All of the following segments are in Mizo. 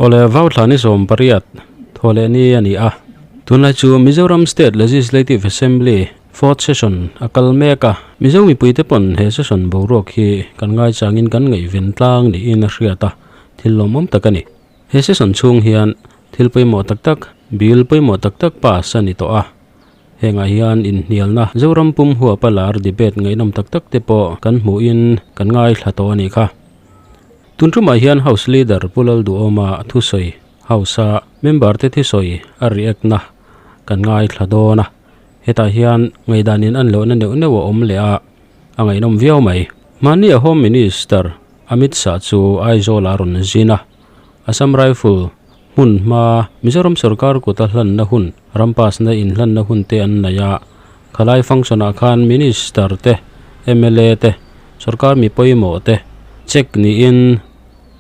Awle Vauthla ni 18 thawhleh ni a ni a. Tunlai chu Mizoram State Legislative Assembly fourth session a kal mek a. Mizo mipuite pawn he session boruak hi kan ngaichangin kan ngaihven tlang niin a hriat a, thil lawmawm tak a ni. He session chhung hian thil pawimawh tak tak, bill pawimawh tak tak pass a ni tawh a. Hengah hian inhnialna Zoram pum huapa lar debate ngaihnawm tak tak te pawh kan hmuhin kan ngaithla tawh a nih kha. Tun tumah hian House Leader Pu Lalduhawma thusawi House-a member te thusawi a react na kan ngaithla dawn a. Hetah hian ngaihdanin an lohna neuh neuh a awm leh a, a ngaihnawm viau mai. Mahnia Home Minister Amit Shah chu Aizawl-ah a rawn zin a, Assam Rifle hmun hma Mizoram sorkar kuta hlanna hun, ram pass-na inhlanna hun te an nei a. Khalai function-ah khan Minister te, mla te, sorkar mi pawimawh te check niin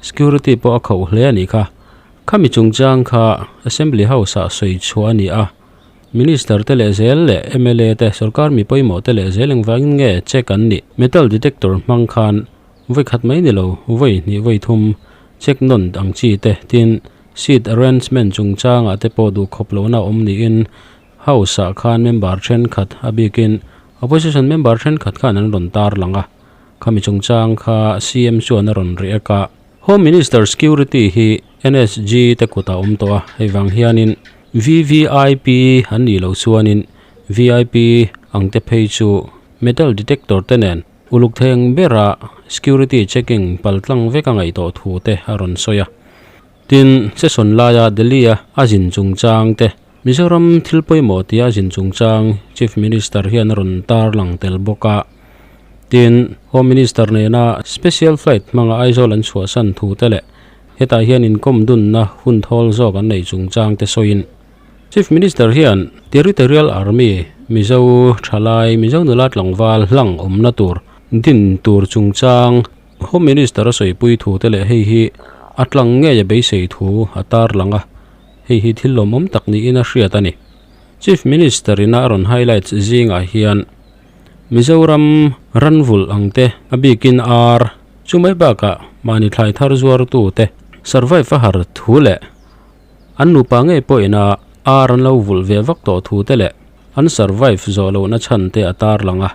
security pawh a khauh hle a nih kha. Khami chungchang kha Assembly House-ah sawi chhuah a ni a. Minister te leh zel leh mla te, sorkar mi pawimawh te leh zel engvangin nge check an nih? Metal detector hmang khan Vawi khat mai ni lo, vawi hnih vawi thum check nawn ang chi te, tin seat arrangement chungchangah te pawh duh khawp lohna a awm niin House-ah khan member thenkhat a bikin opposition member thenkhat khan an rawn tar lang a, khami chungchang kha CM chuan a rawn react a. Home Minister security hi NSG te kutah a awm tawh a, hei vang hianin VVIP an nih loh chuanin VIP ang te phei chu metal detector te nen Uluk theng bera security checking paltlang vek a ngaih tawh thu te a rawn sawi a. Tin, session laia Delhi-a a zin chungchang te, Mizoram thil pawimawh tia a zin chungchang Chief Minister hian a rawn tarlang tel bawk a. Tin, Home Minister nena special flight hmanga Aizawl an chhuahsan thu te leh hetah hian inkawm dunna hun thawl zawk an neih chungchang te sawiin, Chief Minister hian Territorial Army Mizo thalai Mizo nula tlangval hlang awmna tur din tur chungchang Home Minister a sawipui thu te leh hei hi a tlang ngei a beisei thu a tarlang a, hei hi thil lawmawm tak niin a hriat a ni. Chief Minister ina a rawn highlights zingah hian Mizoram ranvulh ang te a bikin ar chu mai bakah mahni thlai thar zuartu te survive a har thu leh An nupa ngei pawhin a ar an lo vulh ve vak tawh thu te leh an survive zawh lohna chhan te a tarlang a.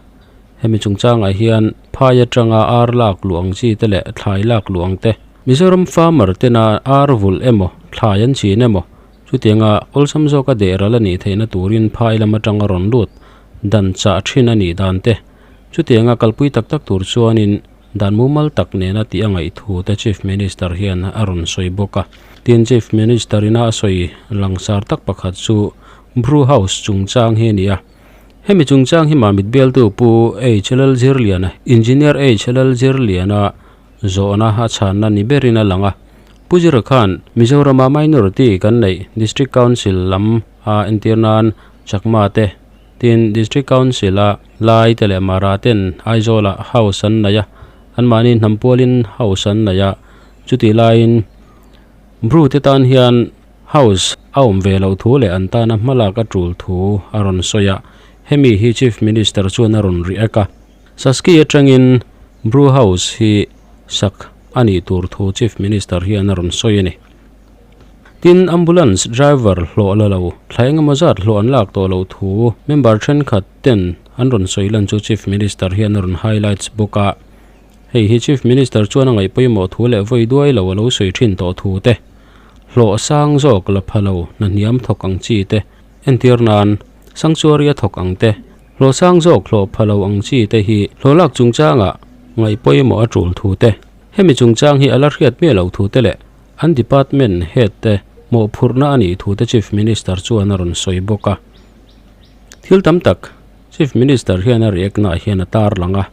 Hemi chungchangah hian phai atanga ar lak luh ang chi te leh thlai lak luh ang te, Mizoram farmer tena ar vulh emaw thlai an chin emaw chutianga awlsam zawka dehral a nih theihna turin phai lam atanga rawn lut dan chah thin a nih dan te chutianga kalpui tak tak tur chuanin Dan mumal tak nena tih a ngaih thu te Chief Minister hian a rawn sawi bawk a. Tin, Chief Minister ina a sawi langsar tak pakhat chu Brew House chungchang hi a ni a. Hemi chungchang hi Mamit bialtu Pu H Lalzirliana, Engineer H Lalzirliana zawhna a chhanna ni berin a lang a. Pu Zira khan Mizorama minority kan neih District Council lam a entir nan Chakma te, Tin, District Council-a Lai te leh Mara ten Aizawl-ah house an nei a, anmahni hnam pualin house an nei a, chutih laiin Bru te tan hian house a awm ve loh thu leh an tana hmalak a tul thu a rawn sawi a, hemi hi Chief Minister chuan a rawn react a. Saski atangin Bru house hi sak a nih tur thu Chief Minister hian a rawn sawi a ni. Tin, ambulance driver hlawh la lo, thla engemaw zat hlawh an lak tawh loh thu member thenkhat ten an rawn sawi lan chu Chief Minister hian a rawn highlights bawk a. Hei hi Chief Minister chuan a ngaih pawimawh thu leh vawi duai lo a lo sawi thin tawh thu te, hlawh sang zawk la pha lo hna hniam thawk ang chi te, entir nan sanctuary a thawk ang te, hlawh sang zawk hlawh pha lo ang chi te hi hlawh lak chungchangah ngaih pawimawh a tul thu te, hemi chungchang hi a la hriat miah loh thu te leh An department head te mawhphurhna a nih thu te Chief Minister chuan a rawn sawi bawk a. Thil tam tak Chief Minister hian a react naah hian a tarlang a,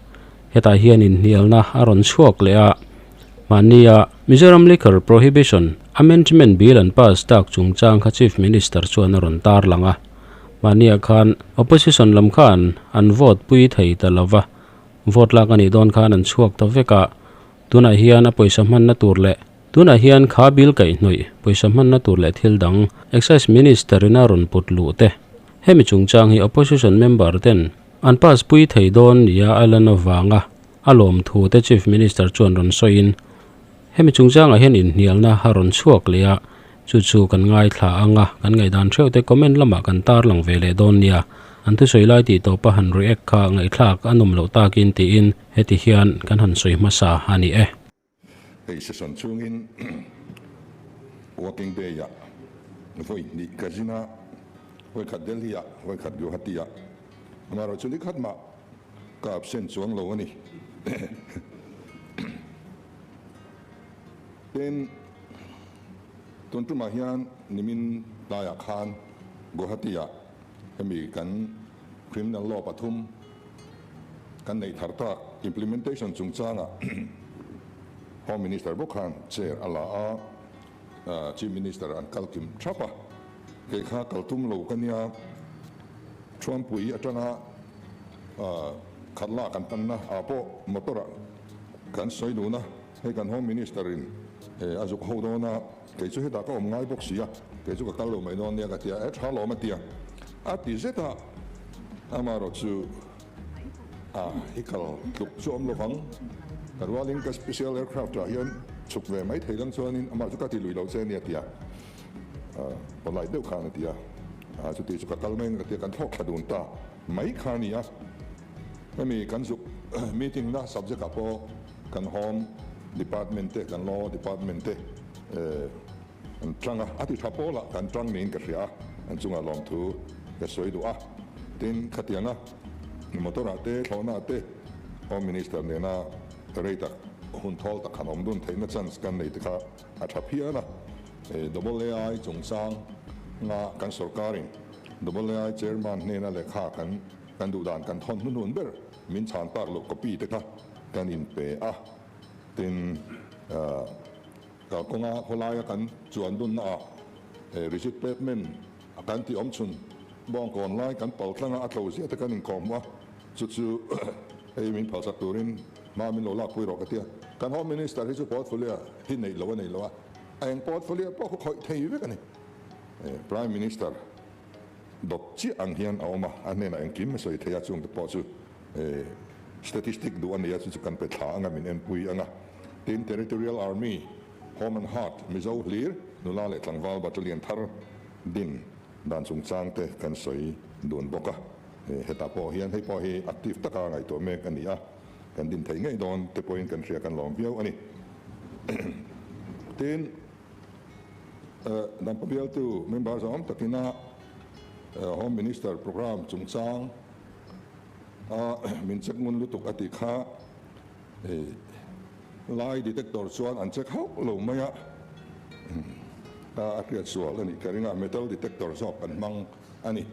hetah hian inhnialna a rawn chhuak leh a. Mahnia Mizoram Liquor Prohibition Amendment Bill an pass tak chungchang kha Chief Minister chuan a rawn tarlang a. Mahnia khan Opposition lam khan an vote pui thei ta lova, vote lak a nih dawn khan an chhuak ta vek a. Tunah hian a pawisa hmanna tur leh Tunah hian kha bill kaihhnawih pawisa hmanna tur leh thil dang Excise Minister in a rawn put luh te. Hemi chungchang hi Opposition member ten an pass pui thei dawn nia a lan avanga a lawm thu te Chief Minister chuan rawn sawiin Hemi chungchangah hian inhnialna a rawn chhuak leh a, chu chu kan ngaithla ang a, kan ngaihdan theuh te comment lamah kan tarlang ve leh dawn nia. An thusawi lai tih tawpa han react kha ngaihthlak a nawm loh takin tiin heti hian kan han sawi hmasa a ni e. Hei session chhungin working day ah vawi hnih ka zin a, vawi khat Delhi ah, vawi khat Guwahati ah. Amaherawhchu ni khat mah ka absent chuang lo a ni. Tin, tun tumah hian nimin tlaiah khan Guwahati ah hemi kan criminal law pathum kan neih thar tak implementation chungchangah Home Minister bawk khan chair a la a, Chief Minister an kal kim thap a, kei kha kal tum lo ka nia, Thuampui atanga Khatla kan panna ah pawh motor ah kan sawi dun a, hei kan Home Minister in a zuk ho dawn a, kei chu hetah ka awm ngai bawk si a, kei chu ka kal lo mai dawn nia ka ti a, e tha lawm a ti a, a ti zet a, amaherawh chu a i kal tluk chu awm lovang, ka rualin ka special aircraft ah hian chhuk ve mai thei lang chuanin amah chu ka ti lui lo che ania ti a, polite deuh khan a ti a, chuti chu ka kal mai ang ka ti a, kan thlawk thla dun ta mai kha a ni a, hemi kan zuk meeting na subject ah pawh kan home department te kan law department te An tang a, a ti tha pawl ah kan tang niin ka hria a, an chungah lawmthu ka sawi duh a. Tin, khatianga motor ah te, thlawhna ah te Home Minister nena rei tak hun thawl tak han awm dun theihna chance kan nei te kha a tha phian a. Double AI chungchang nga kan sorkarin Double AI Chairman hnena lehkha kan kan duh dan kan thawn hnuhnun ber min chhan tak loh copy te kha kan inpe a. Tin, Kalkawnga khawlaia kan chuan dunna ah rigid pavement a kan tih awm chhun bawngkawn lai kan pal tlanga a tlo zia te kan inkawm hmuh a, chu chu hei min phalsak turin hma min lo lakpui rawh ka ti a. Kan Home Minister hi chu portfolio hi neih lo a nei lo a, a eng portfolio pawh khaw khawih thei vek a ni. Prime Minister dawt chiah ang hian a awm a, a hnenah engkim a sawi thei a, chungte pawh chu Statistic duh a nia chu chu kan pe thla anga min enpui anga. Tin, Territorial Army, Home and Heart, Mizo hlir, nula leh tlangval battalion thar din dan chungchang te kan sawi dun bawk a. Hetah pawh hian hei pawh hi active taka ngaihtuah mek a ni a, kan din thei ngei dawn te pawhin kan hria kan lawm viau a ni. Tin, Dampa bialtu member zawng takina Home Minister programme chungchang A min check ngun lutuk a tih kha lie detector chuan an check hauh lo mai a, a hriat sual a nih ka ring a, metal detector zawk kan hmang a ni.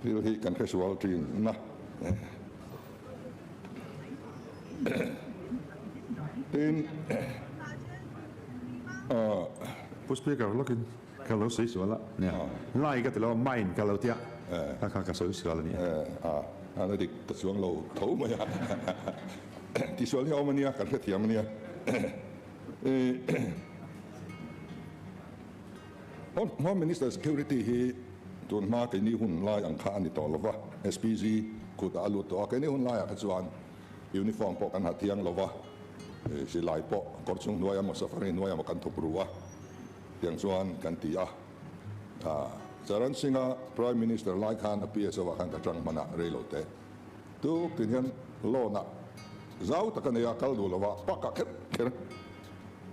Thil hi kan hre sual thin na. Tin, Pu Speaker lawkin Ka lo sawi sual a, nia. Lai ka ti lo a, mine ka lo tia, kha kha ka sawi sual a nia. A, a la dik ta chuang lo tho mai a. Tihsual hi a awm a nia, kan hrethiam a nia. Home Minister Security hi tun hma keini hun lai ang kha a ni tawh lo va, SPG kutah a lut tawh a, keini hun laiah kha chuan uniform pawh kan ha thiang lo va, silai pawh kawr chung hnuai emaw safari hnuai emaw kan thup ru a. Tiang chuan kan ti a, Charan Singh-a Prime Minister lai khan a PSO ah khan ka tang hman a, rei lo te. Tuk tin hian loan ah zau tak a nei a, kal duh lova pak ah kher kher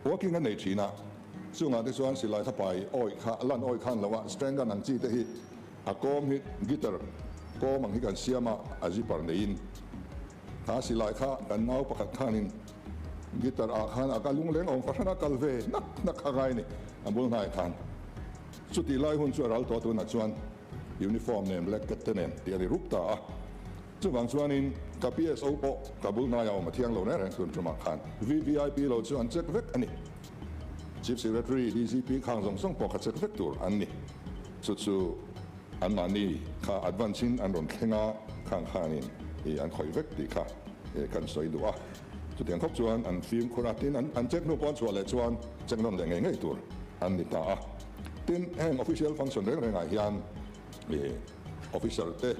walking a nei thin a, chungah te chuan silai kha pai awih kha lan awih khan lo a, strand gun ang chi te hi a kawm hi guitar kawm ang hi kan siam a, a zipper neiin. Kha silai kha kan nau pakhat khanin guitar ah khan a ka lungleng awm fahran a kal ve nak nak kha ngai ni a bul hnai khan. Chutih lai hun chu a ral tawh tunah chuan uniform nen black cat te nen tih a ni rup ta a. Chuvang chuanin ka PSO pawh ka bul hnaiah awm a thiang lo reng reng tun tumah khan VVIP lo chu an check vek a ni. Chief Secretary, DGP khang zawng zawng pawh kha check vek tur an ni. Chu chu Anmahni kha advance in an rawn thleng a, khang khanin i an khawih vek tih kha kan sawi duh a. Chutiang khawp chuan an fimkhur a, tin an check hnu pawn chhuah leh chuan check nawn leh ngei ngei tur an ni ta a. Tin, heng official function reng rengah hian i officer te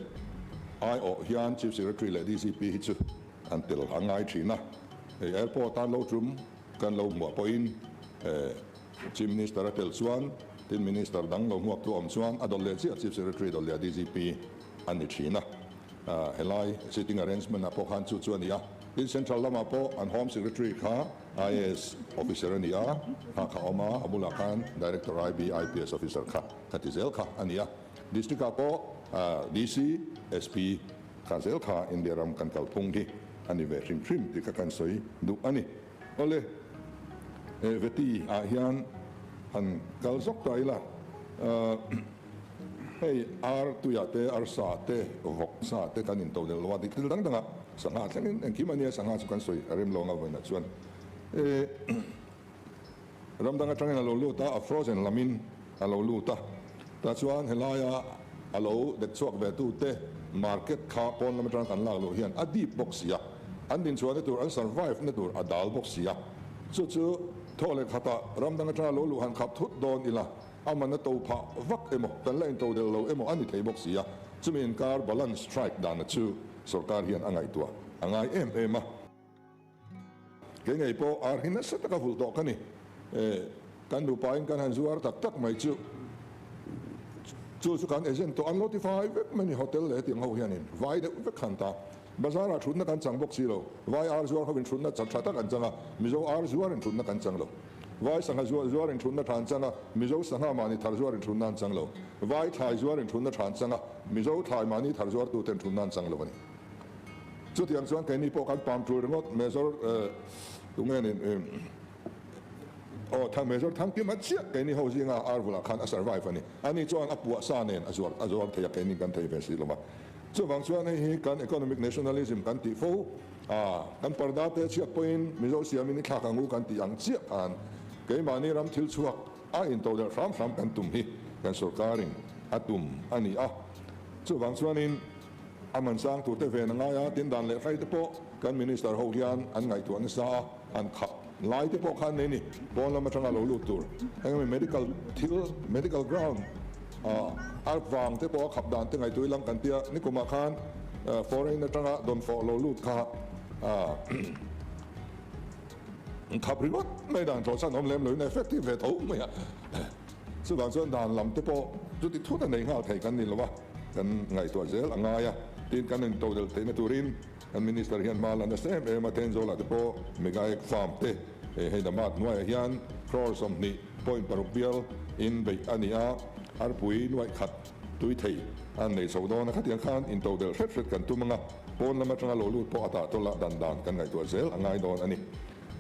aiawh hian Chief Secretary leh DGP hi chu an tel a ngai thin a. Hei airport a lo tum. kan lo hmuah pawhin Chief Minister a tel chuan tin Minister dang lo hmuaktu a awm chuan a dawt leh chiah Chief Secretary dawt leh a DGP a ni thin a. Helai sitting arrangement ah pawh khan chu chu a ni a. Tin Central lamah pawh an Home Secretary kha IAS officer a ni a, kha kha a awm a, a bulah khan Director IB IPS officer kha kha ti zel kha a ni a. District ah pawh DC, SP kha zel kha India ram kan kalphung hi a ni ve hrim hrim tih kha kan sawi duh a ni. Awle, he Veti ah hian han kal zawk ta ila, hei ar tuiah te, arsa te, vawk sa te kan into del lo a, thil dang dangah sangha thlengin engkim a nia, sangha chu kan sawi a rem lo ang a vawiinah chuan. Ram dang atangin a lo lut a, a frozen lamin a lo lut a. Tah chuan helaia a lo dek chhuak ve tute market kha pawn lam atang kan lak loh hian a dip bawk si a, an dinchhuahna tur, an survive na tur a dal bawk si a. Chu chu thaw leh khatah ram dang atanga lo luh han khap thut dawn ila, a man a to phah vak emaw, kan la into del lo emaw a ni thei bawk si a. Chumi inkar balance strike dana chu sorkar hian a ngaihtuah a ngai em em a. Kei ngei pawh ar hi nasa taka vulh tawh ka ni. Kan nupain kan han zuar tak tak mai chu chu chu kan agent tawh an lo tifai vek mai ni hotel leh hetiang ho hianin vai deuh vek khan ta. Bazar ah thutna kan chang bawk si lo. Vai ar zuar ho in thutna tha tak an chang a, Mizo ar zuar in thutna kan chang lo. Vai sangha zuar in thutna tha an chang a, Mizo sangha mahni thar zuar in thutna an chang lo. Vai thlai zuar in thutna tha an chang a, Mizo thlai mahni thar zuar tuten thutna an chang lo a ni. Chutiang chuan keini pawh kan pam tul ringawt Major tunge ni aw Thang Major Thangkima chiah keini ho zinga ar bulah khan a survive a ni. Ani chuan a puah sa nen a zuar a zuar thei a keini kan thei ve si lo va. Chuvang chuan hei hi kan economic nationalism kan tih fo a, kan parda te chhiat pawhin Mizo siamin i thlak ang u kan tih ang chiah khan keimahni ram thil chhuak a intodelh hram hram kan tum hi kan sorkarin a tum a ni a. Chuvang chuanin. A man sang tur te ven a ngai a, tin dan leh hrai te pawh kan Minister ho hian an ngaihtuah nasa a, an khap lai te pawh khan nei ni, pawn lam atanga lo lut tur engemaw medical thil, medical ground a vang te pawh a khap dan te ngaihtuah ilang kan tia, nikumah khan foreign atanga dawnfawh lo lut kha khap ringawt mai dan tlawhchhan awm lem loin effective ve tho mai a, chuvang chuan dan lam te pawh chuti thut a nei nghal thei kan ni lo a. Kan ngaihtuah zel a ngai a, tin kan intodelh theihna turin kan Minister hian hma la nasa em em a, Thenzawl ah te pawh Mega Egg Farm te hei Damat hnuaiah hian crore 20.6 bial in beih a ni a, arpui nuaih khat tui thei an nei chho dawn a, khatiang khan intodelh hret hret kan tum ang a, pawn lam atanga lo lut pawh a tah tawlh a dan dan kan ngaihtuah zel a ngai dawn a ni.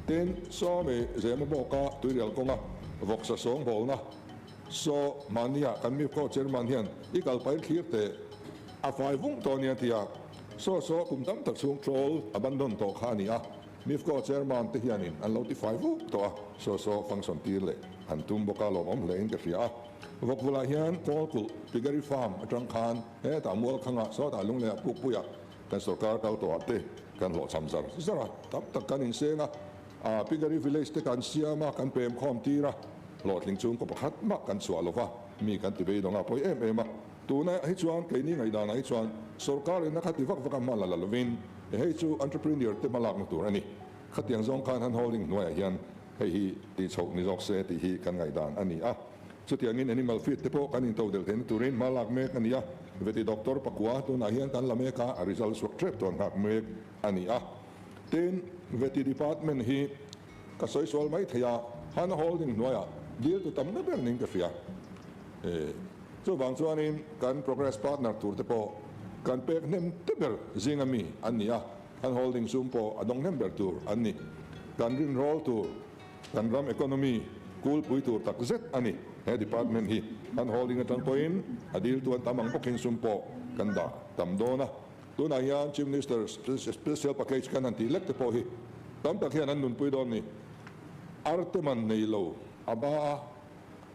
Tin, Sawmi Zema bawka tuirial kawnga vawksa sawngbawlna Saw, mahnia kan MIFCO chairman hian i kal paih thlir teh a fai vung tawh nia ti a, saw saw kum tam tak chhung troll abandon tawh kha a ni a, MIFCO chairman te hianin an lo ti fai vuk tawh a, saw saw function tir leh an tum bawk a, lawmawm hle in ka hria a. Vawkvulah hian Kawlkulh Piggery Farm atang khan hetah Mualkhangah sawtah Lungleiah Pukpuiah kan sorkar kal tawhah te kan hlawhchham zar zar a, tam tak kan inseng a. A Piggery Village te kan siam a, kan pem khawm tir a, hlawhtling chhungkaw pakhat mah kan chhuah lo va, mi kan ti beidawng a pawi em em a. Tuna hi chuan keini ngaihdanah hi chuan sorkar in a kha ti vak vak a hma la la lovin hei chu entrepreneur te hmalakna tur a ni. Khatiang zawng khan han holding hnuaiah hian hei hi tih chhoh ni zawk se tih hi kan ngaihdan a ni a. Chutiangin animal feed te pawh kan intodelh theihna turin hma lak mek a ni a, veti doctor pakua tunah hian kan la mek a, a result chhuak tep tuan nghak mek a ni a. Tin, Veti Department hi ka sawi sual mai thei a, Hana Holding hnuaiah deal tu tam na ber niin ka hria. Chuvang chuanin kan Progress Partner tur te pawh kan pek hnem te ber zinga mi an ni a, Han Holding sum pawh a dawng hnem ber tur an ni. Kan rinrawl tur, kan ram economy kulpui tur tak zet a ni he department hi. Han Holding atang pawhin a deal tu an tam ang bawkin sum pawh kan dah tam dawn a. Tunah hian Chief Minister Special Package kan han tih lek te pawh hi tam tak hian an nunpui dawn ni. Arte man nei lo a ba a,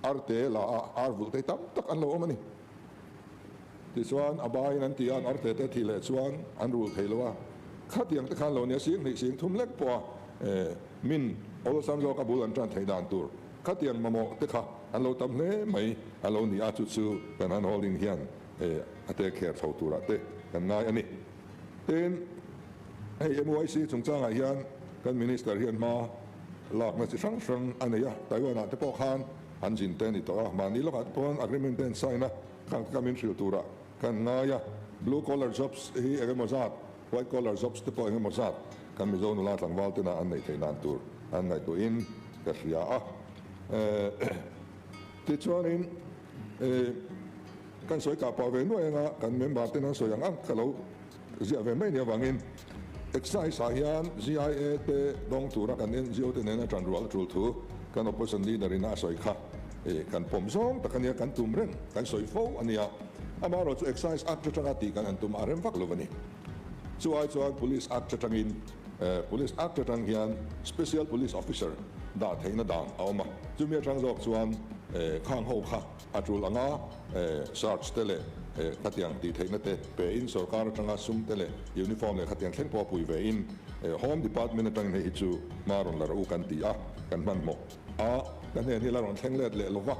arte la a, ar vulh thei tam tak an lo awm a ni. Tichuan a ba in an ti a, an arte te thih leh chuan an rul thei lo a. Khatiang te khan lo nia sing hnih sing thum lek pawh a min awlsam zawk a bul an tan theih dan tur khatiang mamawh te kha an lo tam hle mai a lo ni a, chu chu kan han holding hian a te kher chho turah te kan ngai a ni. Tin, hei MYC chungchangah hian kan Minister hian hma Lakna chi hrang hrang a nei a, Taiwan ah te pawh khan an zin te a ni tawh a, mahni lawkah te pawn agreement te an sign a, khang te kha min hrilh turah kan ngai a, blue collar jobs hi eng emaw zat, white collar jobs te pawh eng emaw zat kan Mizo nula tlangval tena an neih theih dan tur an ngaihtuahin ka hria a. Tichuanin kan sawi kah pah ve nuai anga kan member ten an sawi ang ang ka lo Ziah ve mai nia vangin Excise ah hian GIA te dawng tura kan NGO te nena tan rual a tul thu kan Opposition Leader in a sawi kha kan pawm zawng tak a nia, kan tum reng, kan sawi fo a nia. Amaherawhchu Excise Act atanga tih kan han tum a rem vak lo a ni. Chu ai chuan Police Act atangin Police Act atang hian Special Police Officer dah theihna dan a awm a, chumi atang zawk chuan khang ho kha a tul anga search te leh khatiang tih theihna te pe in sorkar atanga sum te leh uniform leh khatiang thleng pawh a pui ve in Home Department atangin hei hi chu hma rawn la rawh u kan ti a, kan hmanhmawh a, ka hnen hi la rawn thleng let leh lova,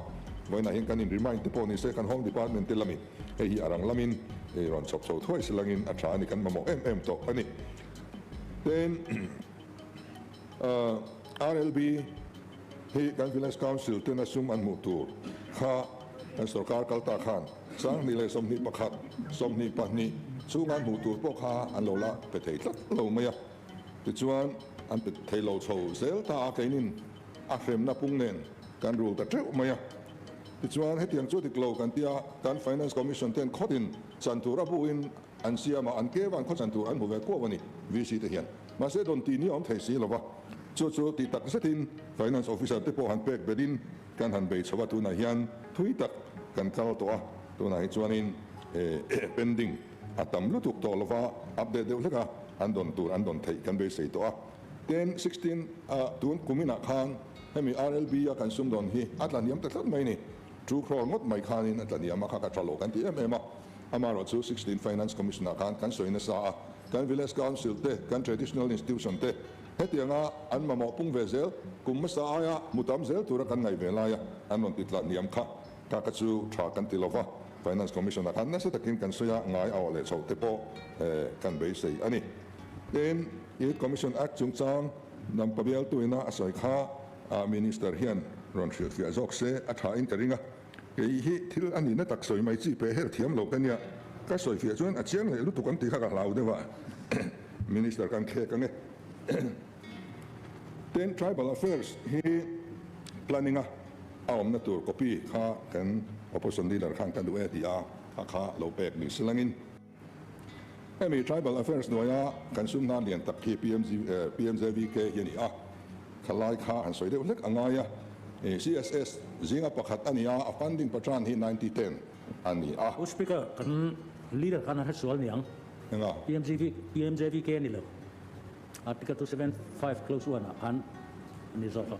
vawiinah hian kan in remind te pawh ni se kan Home Department te lamin hei hi a rang lamin rawn chhawp chho thuai silangin a tha a ni, kan mamawh em em tawh a ni. Tin, RLB. Hei kan Village Council tena sum an hmuh tur kha kan sorkar kal ta khan 2021, 22 chhunga an hmuh tur pawh kha an lo la pe thei tlat lo mai a. Tichuan an pe thei lo chho zel ta a, keinin a hremna pung nen kan rul ta teuh mai a. Tichuan hetiang chu dik lo kan tia kan Finance Commission ten khawtin chan tur a buhin an siam a, an ke van khaw chan tur an hmu ve kuau a ni VC te hian. Mahse dawn tih ni a awm thei si lo va, chu chu tih tak zetin Finance Officer te pawh han pek belhin kan han bei chho a, tunah hian thui tak kan kal tawh a, tunah hi chuanin pending a tam lutuk tawh lo va, update deuh hlek a an dawn tur an dawn theih kan beisei tawh a. Ten 16 ah tun kuminah khan hemi RLB a kan sumdawn hi a tlahniam ta tlat mai ni, two crore ngawt mai khanin a tlahniam a, kha ka tha lo kan ti em em a. Amaherawhchu 16 Finance Commission ah khan kan sawi nasa a, kan Village Council te, kan Traditional Institution te hetianga an mamawh pung ve zel, kum hmasa aia hmu tam zel tura kan ngaih ve laia an rawn ti tlat hniam kha kha kha chu tha kan ti lova, Finance Commission ah khan nasa takin kan sawi a, ngai a awh leh chhoh te pawh kan beisei a ni. Tin, Youth Commission Act chungchang Dampa bialtuina a sawi kha Minister hian rawn hrilhfiah zawk se a tha in ka ring a. Kei hi thil a nihna tak sawi mai chi peh her thiam lo ka nia, ka sawi fiah chuan a chiang leh lutuk ang tih kha ka hlau deuh a, Minister kan khek ang e. Tin, Tribal Affairs hi planning a a awmna tur copy kha kan Opposition Leader khan ka duh e ti a, kha kha lo pek ni silangin. Hemi Tribal Affairs hnuaia kan sum hnan lian tak hi PMJVK hi a ni a, khalai kha han sawi deuh hlek a ngai a, CSS zinga pakhat a ni a, a funding patran hi 90 ten a ni a. Pu Speaker, kan leader khan a hresual niang. Enga? PMJVK a ni lo. Article 275 clause 1 ah khan a ni zawk a.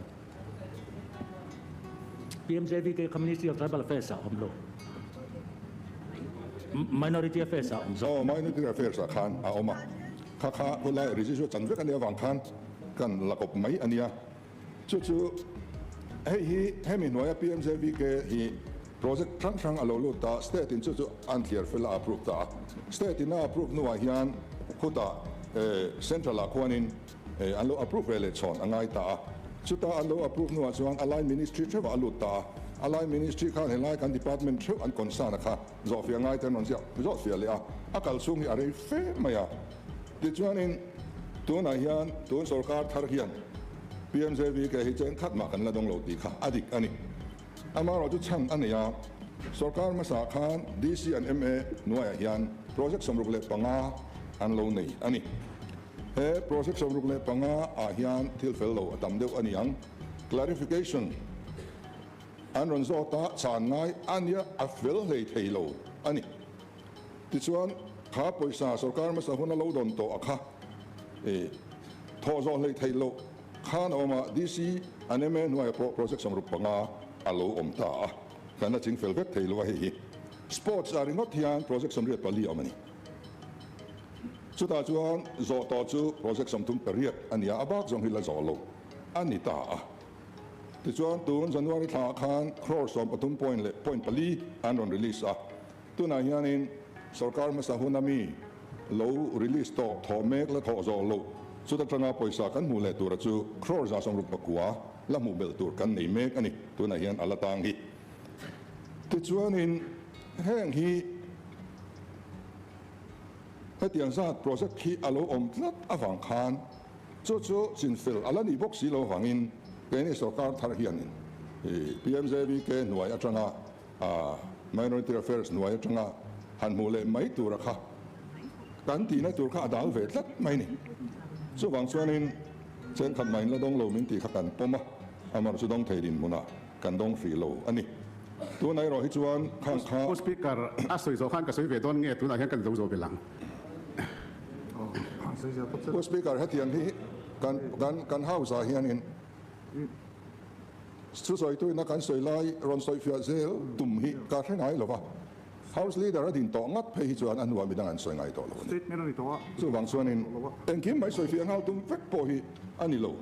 PMJVK kha Ministry of Tribal Affairs ah a awm lo. Minority Affairs ah a awm zawk. Aw, Minority Affairs ah khan a awm a. Kha kha khawlai Rijiju chan vek a nih avang khan kan la kawp mai a nia. Chu chu hei hi hemi hnuaia PMJVK hi project hrang hrang a lo lut ta, state in chu chu an thliar fel a approve ta a. State in a approve hnuah hian khutah central ah khuanin an lo approve ve leh chhawn a ngai ta a. Chuta an lo approve hnuah chuan a line ministry theuhah a lut ta a. A line ministry khan helai kan department theuh an concern a kha zawhfiah ngai te an rawn ziah zawhfiah leh a, a kal chhung hi a rei fe mai a. Tichuanin tunah hian tun sorkar thar hian PMJVK hi cheng khat mah kan la dawng lo tih kha a dik a ni. Amaherawhchu chhan a nei a, sorkar hmasa khan DC and MA hnuaiah hian project 65 an lo nei a ni. He project 65 ah hian thil fel lo a tam deuh a ni ang. Clarification an rawn zawt a, chhan ngai a nia a fel hlei thei lo a ni. Tichuan, kha pawisa sorkar hmasa hun a lo dawn tawh a kha i thawh zawh hleih theih loh khan a awm a, DC an MA hnuaiah pawh project 65 a lo awm ta a, kan la ching fel vek thei lo a hei hi. Sports ah ringawt hian project 84 a awm a ni. Chutah chuan zawh tawh chu project 38 a ni a, a bak zawng hi la zawh lo a ni ta a. Tichuan, tun January thlaah khan crore 13 point leh point pali an rawn release a. Tunah hianin sorkar hmasa huna mi lo release tawh thawh mek la thawh zawh loh Chuta tanga pawisa kan hmuh leh tura chu crore 169 la hmuh belh tur kan nei mek a ni. Tunah hian a la tang hi. Tichuanin heng hi hetiang zat project hi a lo awm tlat avang khan chu chu chinfel a la nih bawk si lo avangin keini sorkar thar hianin PMJVK hnuai atanga Minority Affairs hnuai atanga han hmuh leh mai tura kha kan tihna tur kha a dal ve tlat mai ni. Chuvang chuanin chenkhat mahin la dawng lo min tih kha kan pawm a, amar chu dawng thei dinhmunah kan dawng hrih lo a ni. Tunah erawh hi chuan khang kha. Pu Speaker, a sawi zawh khan ka sawi ve dawn nge tunah hian kan zo zo vel ang. Pu Speaker, hetiang hi kan kan kan House ah hianin Thusawitu ina kan sawi lai rawn sawifiah zel tum hi ka hre ngai lo va, House Leader a din tawh ngat phei hi chuan a hnuah midang an sawi ngai tawh lo a ni. Chuvang chuanin engkim mai sawifiah nghal tum vek pawh hi a ni lo.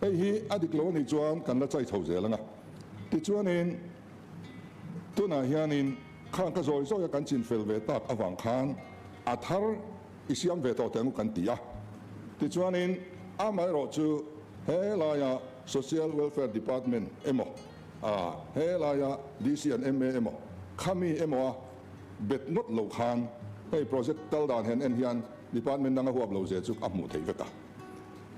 Hei hi a dik lo a nih chuan kan la chai chho zel ang a. Tichuanin tunah hianin khang ka zawi zawia kan chinfel ve tak avang khan a thar i siam ve tawh teh ang u kan ti a. Tichuanin amaherawh chu he laia Social Welfare Department emaw, he laia DC and MA emaw, khami emaw a bet ngawt lo khan hei project kal dan hen en hian department danga huap lo ze chu a hmuh theih vek a.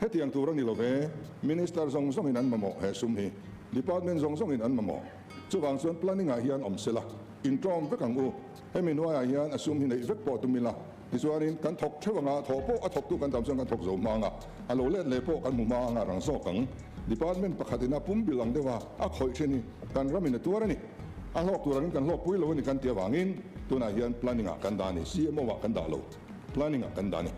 Hetiang tur a ni lo ve, Minister zawng zawngin an mamawh he sum hi, department zawng zawngin an mamawh. Chuvang chuan planning ah hian awm sela, intawm vek ang u. Hemi hnuaiah hian a sum hi neih vek pawh tum ila, tichuanin kan thawk theuh anga thawh pawh a thawktu kan tam chuan kan thawk zo hma anga, a lo let leh pawh kan hmu hma anga rang zawk ang. Department pakhatin a pum bil ang deuha a khawih thin hi kan ramin a tuar a ni. A hlawk tur angin kan hlawk pui lo a ni kan ti avangin tunah hian planning ah kan dah a ni, CMO ah kan dah lo, planning ah kan dah a ni.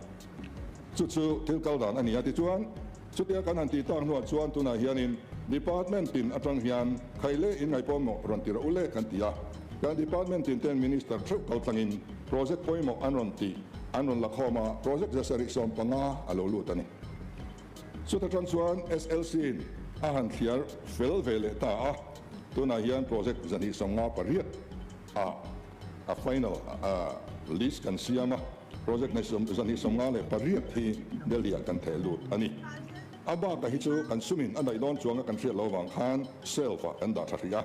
Chu chu thil kal dan a ni a, tichuan chutia kan han tih tak hnuah chuan tunah hianin Department tin atang hian khaile in ngaihpawimawh rawn ti rawh u le kan ti a, kan Department tin ten Minister theuh kal tlangin project pawimawh an rawn tih an rawn la khawm a, project 750 a lo lut a ni. Chuta tang chuan SLC in a han thliar fel ve leh ta a, tunah hian project 258 ah a final list kan siam a, project 258 hi Delhi ah kan theh lut a ni. A bakah hi chu kan sumin a daih dawn chuanga kan hriat loh vang khan shelf ah kan dah tha hrih a.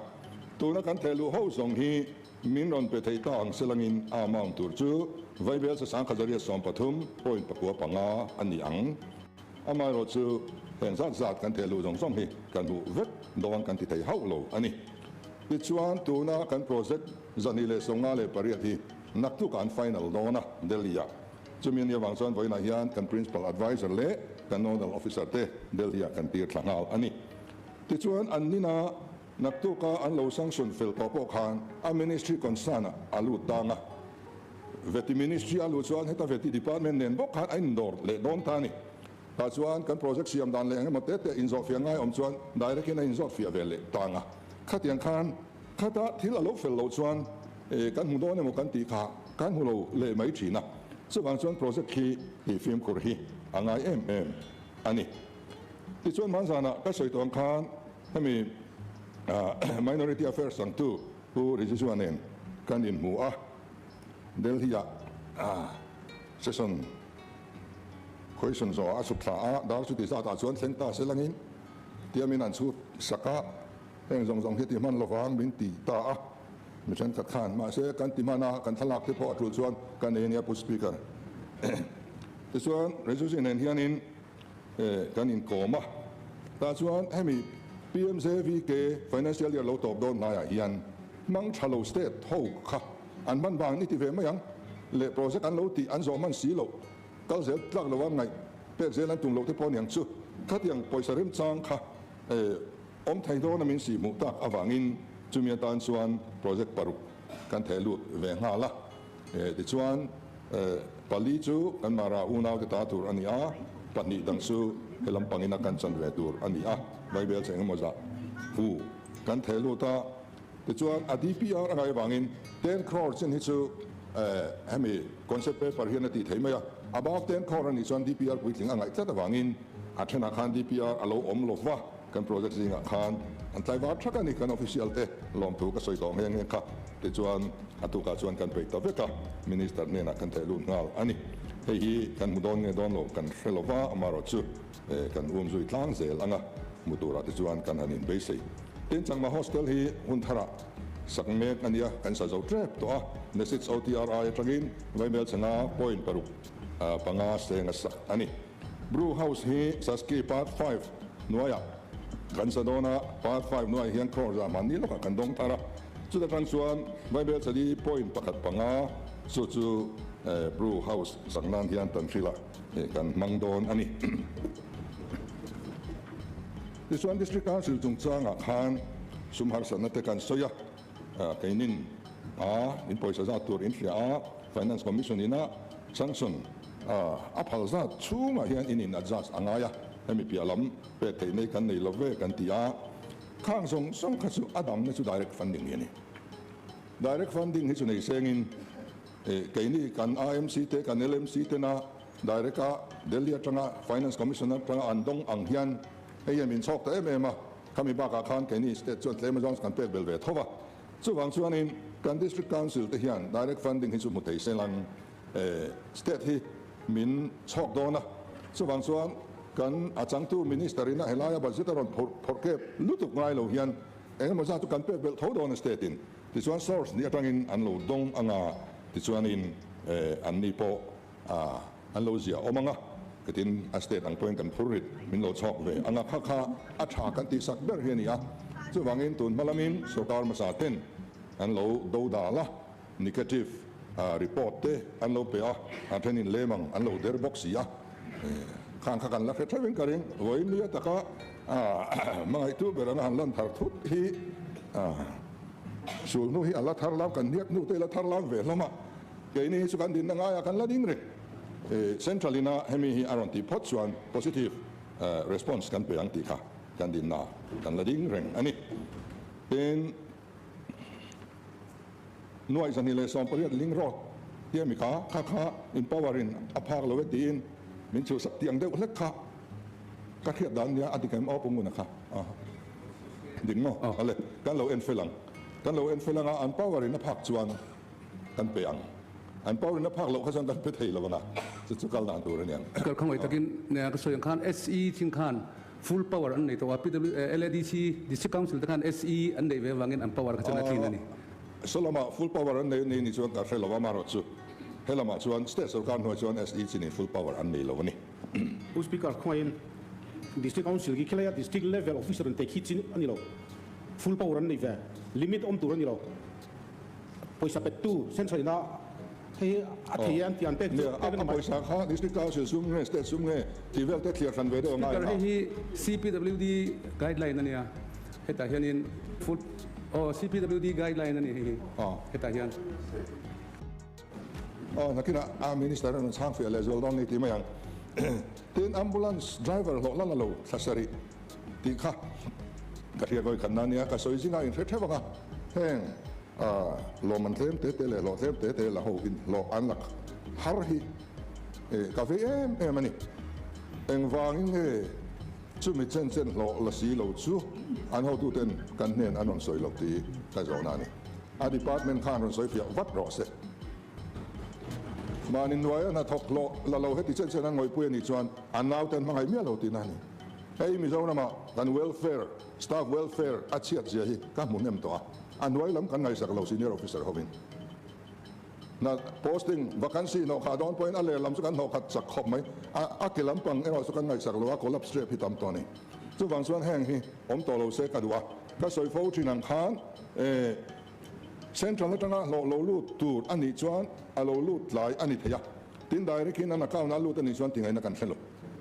Tuna kan theh luh ho zawng hi min rawn pe thei ta ang selangin a amount tur chu Vaibel sasang 113.95 a ni ang. Amaherawh chu heng zat zat kan theh luh zawng zawng hi kan hmuh vek dawn kan ti thei hauh lo a ni. Tichuan tuna kan project 258 hi naktuk ah an final dawn a Delhi ah. Chumi a nih avang chuan vawiinah hian kan Principal Adviser leh kan Nodal Officer te Delhi ah kan tir thla nghal a ni. Tichuan an nina naktuka an lo sanction fel tawh pawh khan a Ministry concern ah a lut tang a. Veti Ministry a luh chuan heta Veti Department nen bawk khan a indawr leh dawn ta a ni. Tah chuan kan project siam dan leh engemaw te te inzawhfiah ngai awm chuan direct in a inzawhfiah ve leh tang a. Khatiang khan khata thil a lo fel loh chuan kan hmu dawn emaw kan tih kha kan hmu lo leh mai thin a. Chuvang chuan project khi tih fimkhur hi a ngai em em a ni. Tichuan hmanzanah ka sawi tawh ang khan hemi Minority Affairs changtu Pu Rijiju nen kan inhmu a, Delhi-ah session question zawhah a chhuk thla a, dar chuti zatah chuan thleng ta se langin tiamin an chhut sak a, heng zawng zawng hi ti hman lovang min ti ta a, mi thenkhat khan mahse kan ti hman a, kan thlalak te pawh a tul chuan kan nei a nia Pu Speaker. Tichuan Rijiju nen hianin kan inkawm a, tah chuan hemi PMJVK financial year lo tawp dawn hnaiah hian hmang tha lo state ho kha an hman vang ni ti ve mai ang leh project an lo tih an zawh hman si loh kal zel tlak lo a ngaih pek zel an tum loh te pawh aniang chu khatiang pawisa remchang kha awm thei dawn a min sih hmuh tak avangin chumi atan chuan project paruk kan theh lut ve nghal a. Tichuan, pali chu kan Mara unaute ta tur a ni a, pahnih dang chu he lampangina kan chan ve tur a ni a, Bible che engemaw zah hu kan theh lut a. Tichuan, a DPR a ngaih avangin 10 crore chin hi chu hemi concept paper hian a tih thei mai a, above 10 crore a nih chuan DPR puitling a ngaih tlat avangin a thenah khan DPR a lo awm lo va, kan project zingah khan an tlaivar thak a ni, kan official te lawmthu ka sawi tawh nghe nghe kha. Tichuan, a tukah chuan kan peih ta vek a, Minister hnenah kan theh lut nghal a ni. Hei hi kan hmu dawn nge dawn lo kan hre lo va, amaherawhchu kan um zui tlang zel ang a, hmu turah te chuan kan han inbeisei. Tin, Changma Hostel hi hun tharah sak mek a nia, kan sa zo tep tawh a, Nesits OTRI atangin Vaimel chhanga point paruk panga seng a sak a ni. Brew House hi Saski Part Five hnuaiah kan sa dawn a, Part Five hnuaiah hian crore za hmanni lawkah kan dawng thar a, chuta tang chuan Vaibel chali point pakhat panga chu chu Brew House sak nan hian tan hrilah kan hmang dawn a ni. Tichuan District Council chungchangah khan sum harsatna te kan sawi a, keinin a in pawisa zat tur in hria a, Finance Commission ina sanction a phal zat chhungah hian in in adjust a ngai a, hemi piah lam pek theih nei kan nei lo ve kan ti a, khang zawng zawng kha chu a damna chu direct funding hi a ni. Direct funding hi chu nei sengin keini kan IMC te kan LMC tena direct a Delhi atanga Finance Commission atanga an dawng ang hian hei hian min chhawk ta em em a, khami bakah khan keini state chuan tlem azawng chu kan pek bel ve tho va. Chuvang chuanin kan District Council te hian direct funding hi chu hmu thei se lang state hi min chhawk dawn a, chuvang chuan kan a changtu Minister in a helaia budget a rawn phawrh phawrh kep lutuk ngai lo hian engemaw zat chu kan pek belh tho dawn a state in, tichuan source ni atangin an lo dawng anga tichuanin an ni pawh an lo zia awm anga ketin a state ang pawhin kan phur rit min lo chhawk ve anga kha kha a tha kan tih sak ber hi a ni a. Chuvangin tun hma lamin sorkar hmasa ten an lo do dal a, negative report te an lo pe a, a thenin lem ang an lo der bawk si a, khang kha kan la hre theuhin ka ring. Vawiin nia taka hmangaihtu ber anga han lan thar thut hi sulhnu hi a la thar lam kan hniak hnu te la thar lam ve hlawm a. Keini hi chu kan dinna ngaiah kan la ding reng. Central ina hemi hi a rawn tih phawt chuan positive response kan pe ang tih kha kan dinna kan la ding reng a ni. Tin, nuaih 218 ling road hi a mi kha, kha kha in power in a phak lo e tiin min chhuhsak tiang deuh hlek kha ka hriat dan nia a dik em aw Pu Nguna kha dik maw? Awle, kan lo en fel ang. Kan lo en fel anga an power in a phak chuan. Kan pe ang. An power in a phak loh kha chuan kan pe thei lo ang a, chu chu kal dan tur a ni ang. Kal khawngaih takin ka sawi ang khan SE thing khan full power an nei tawh a, PW LADC District Council te khan SE an neih ve avangin an power kha chuan a tlin a ni. Saw lamah full power an nei a ni ni chuan ka hre lo a, amaherawhchu he lamah chuan state sorkar hnuai chuan SE chin in full power an nei lo a ni. Pu Speaker, khawngaihin District Council khi khelaia District Level Officer an teh khi chin a ni lo, full power an nei ve, limit awm tur a ni lo. Pawisa pettu central ina hei a thei e an ti an pek chu pek a ni mai. A pawisa kha district council sum nge state sum nge tih vel te thliar hran ve deuh a ngai Speaker hei hi CPWD guideline a nia hetah hianin full aw CPWD guideline a ni hei hi hetah hian. Aw nakinah a minister a rawn chhang fiah leh zual dawn ni tih mai ang. Tin ambulance driver hlawh la la lo thla sarih tih kha ka hriat vawi khatna ania ka sawi zingah in hre theuh ang a, heng lawmman tlem te te leh hlawh tlem te te la ho in hlawh an lak har hi ka vei em em a ni. Engvangin nge chumi chen chen hlawh la si lo chu an hotuten kan hnen an rawn sawi loh tih ka zawhna a ni. A department khan rawn sawi fiah vat rawh se. Mahni hnuaia hnathawk hlawh la lo heti chen chen a ngawihpui a nih chuan an naute an hmangaih miah lo tihna a ni. Hei Mizorama kan welfare, staff welfare a chhiat zia hi ka hmu hnem tawh a, a hnuai lam kan ngaihsak lo senior officer hovin. Hna posting, vacancy hnawhkhah dawn pawhin a ler lam chu kan hnawhkhat chak khawp mai, a a ke lampang erawh chu kan ngaihsak lo a, collapse rep hi tam tawh a ni. Chuvang chuan heng hi awm tawh lo se ka duh a, ka sawi fo thin ang khan eh, Central atanga hlawh lo lut tur a nih chuan a lo lut tlai a ni thei a, tin direct in an account a lut a nih chuan tingaihna kan hre lo.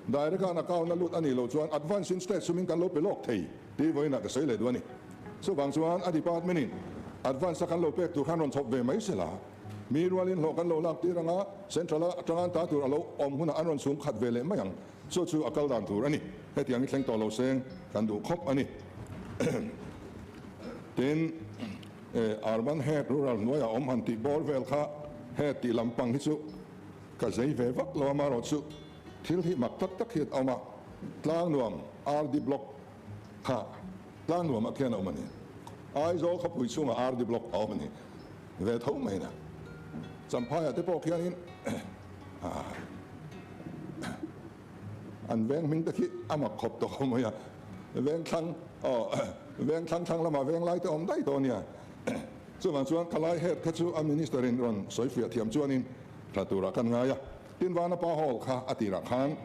Direct a an account a lut a nih loh chuan advance in state sumin kan lo pe lawk thei tih vawiinah ka sawi leh duh a ni. Chuvang chuan a department in advance a kan lo pek tur khan rawn chhawp ve mai sela, mi rualin hlawh kan lo lak tir anga central atanga an ta tur a lo awm hunah an rawn chhum khat ve leh mai ang. Chu chu a kal dan tur a ni. Hetiang hi thleng tawh lo seng kan duh khawp a ni. Tin, Urban Head Rural hnuaiah awm han tih bawr vel kha Head tih lampang hi chu ka zei ve vak lo a, amaherawhchu thil hi mak tak tak hi a awm a, Tlangnuam RD Block kha Tlangnuamah khian a awm a ni. Aizawl khawpui chhungah RD Block a awm a ni. ve tho mai na. Champhaiah te pawh khianin an veng hming te khi a mak khawp tawh khawp mai a, veng thlang aw veng thlang thlang lamah veng lai te awm daih tawh a nia. Chuvang chuan Khalai head kha chu a minister in rawn sawi fiah thiam chuanin tha turah kan ngai a. Tin Vanapa Hall kha a tirah khan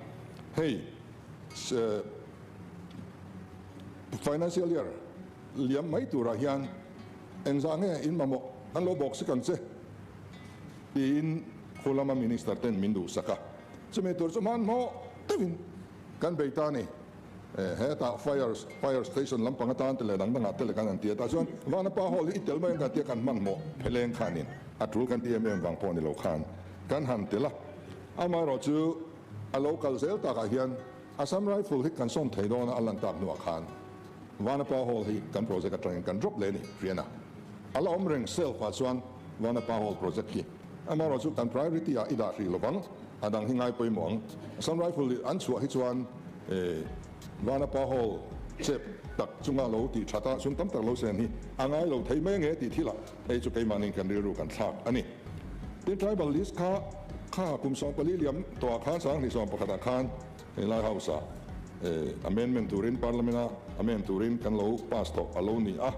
hei financial year liam mai turah hian engzah nge in mamawh kan lo bawk sik ang che tiin khu lama minister ten min duhsak a. Chumi tur chu hmanhmawh deuhin kan bei ta a ni. Hetah fire fire station lampang atan te leh dang dangah te leh kan han ti a, tah chuan Vanapa Hall hi i tel mai ang kan tia kan hmanhmawh pheleng khanin a tul kan ti em em vang pawh ni lo khan kan han tel a. Amaherawh chu a lo kal zel takah hian Assam Rifle hi kan sawm thei dawn a a lan tak hnuah khan Vanapa Hall hi kan project atangin kan drop leh a ni Riana. A la awm reng self ah chuan Vanapa Hall project hi amaherawh chu kan priority ah i dah hrih lovang a dang hi ngai pawimawh ang. Assam Rifle an chhuah hi chuan Vanapa Hall chep tak chunga lo tih that a sum tam tak lo sen hi a ngai lo thei mai nge tih thilah hei chu keimahniin kan rilru kan thlak a ni. Tin Tribal List kha kha kum 14 liam tawhah khan 2011ah khan helai House ah amendment turin Parliament a amend turin kan lo pass tawh a lo ni a.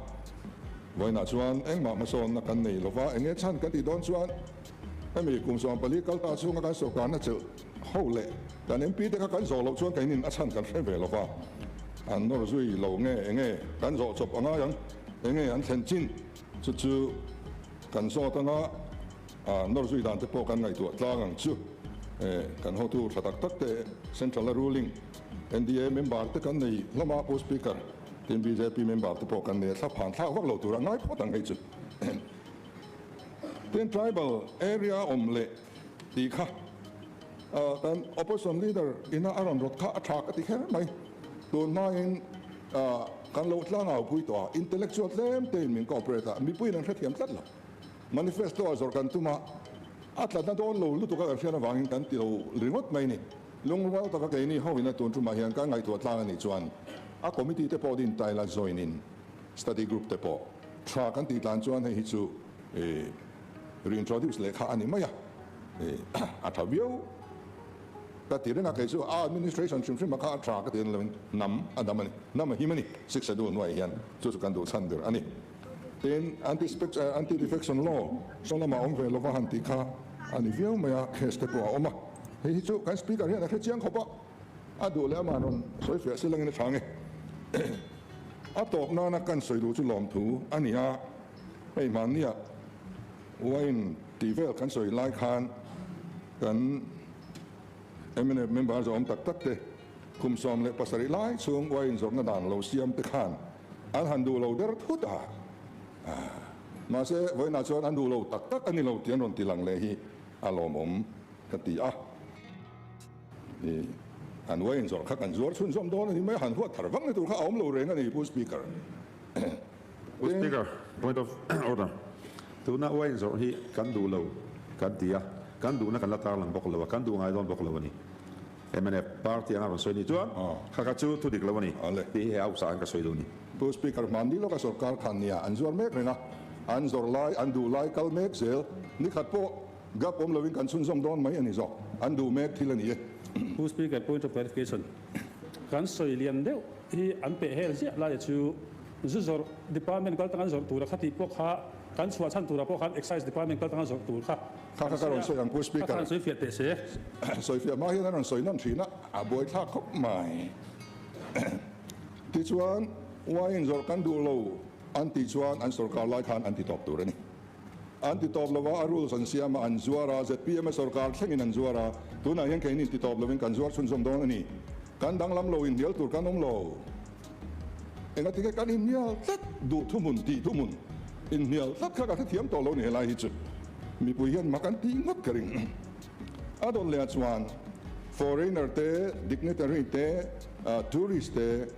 Vawiinah chuan engmah hmasawnna kan nei lova enge chhan kan tih dawn chuan hemi kum 14 kal ta chhunga kan sawrkarna chelh Ho leh kan MP te kha kan zawh loh chuan keinin a chhan kan hre ve lo va, an nawr zui lo nge enge kan zawh chawp a ngai ang, enge an thlen chin chu chu kan zawt anga nawr zui dan te pawh kan ngaihtuah tlang ang chu. Kan hotu tha tak tak te Central a ruling NDA member te kan nei hlawm a, Pu Speaker, tin bjp member te pawh kan nei a, thla phan thlak vak lo tur a ngai phawt ang hei chu. Tin tribal area awm leh tih kha kan opposition leader ina a rawn rawt kha a tha ka ti kher mai. Tun hmain kan lo tlangau pui tawh a, intellectual tlem tein min cooperate a, mipuiin an hrethiam tlat lo. Manifesto a zawrh kan tum a, a tlatna dawn lo lutuk a kan hriat avangin kan ti lo ringawt mai ni. Lungrual taka keini ho ina tun tumah hian kan ngaihtuah tlang a nih chuan a committee te pawh din taila join in study group te pawh tha kan tih tlan chuan hei hi chu Reintroduce leh kha a ni mai a, a tha viau ka ti reng a, kei chu a administration hrim hrim a kha a tha ka ti en lovin hnam a dam a ni, hnam a him a ni, siksa duh hnuaiah hian chu chu kan duh chhan ber a ni. Tin, anti defection law saw lamah awm ve lova han tih kha a ni viau mai a, case te pawh a awm a, hei hi chu kan speaker hian a hre chiang khawp a, a duh leh ama'n rawn sawi fiah si langin a tha nge. A tawp nana kan sawi duh chu lawmthu a ni a. Hei hmannia wine tih vel kan sawi lai khan kan mnf member zawm tak tak te kum 17 lai chhung wine zawrhna dan lo siam te khan an han duh lo der thut a, mahse vawiinah chuan an duh lo tak tak a ni lo tih an rawn ti lang leh hi a lawmawm ka ti a. An wine zawrh kha kan zuar chhunzawm dawn a ni mai a, han huat thar vang na tur kha a awm lo reng a ni Pu Speaker. Pu Speaker, point of order. Tuna wine zawrh hi kan duh lo kan ti a, kan duhna kan la tarlang bawk lo a, kan duh ngai dawn bawk lo a ni. Mnf party anga rawn sawi ni chuan kha kha chu thu dik lo a ni tih hi he hausa an ka sawi duh a ni. Pu Speaker, hmanni lawka sorkar khan nia an zuar mek reng a, an zawrh lai, an duh lai kal mek zel, nikhat pawh gap awm lovin kan chhunzawm dawn mai a ni zawk, an duh mek thil a ni e. Pu Speaker, point of clarification, kan sawi lian deuh hi an peh hel ziah lai chu zu zawrh department kal tanga zawrh tura kha tih pawh kha kan chhuah chhan turah pawh khan excise department kal tanga zawrh tur kha Kha kha ka rawn sawi ang Pu Speaker. Kha kha sawi fiah teh se. Sawi fiah hma hian a rawn sawi nawn thin a, a buaithlak khawp mai. Tichuan wine zawrh kan duh lo an tih chuan an sorkar lai khan an ti tawp tur a ni. An ti tawp lova a rules an siam a, an zuar a, zpm a sorkar thlengin an zuar a, tunah hian keini ti tawp lovin kan zuar chhunzawm dawn a ni. Kan danglam lo inhnial tur kan awm lo. Engatinge kan inhnial tlat duh thuhmun tih thuhmun inhnial tlat kha ka hrethiam tawh lo ni helai hi chu mipui hian mak an tih ngawt ka ring. A dawn leh ah chuan foreigner te, dignitary te, tourist te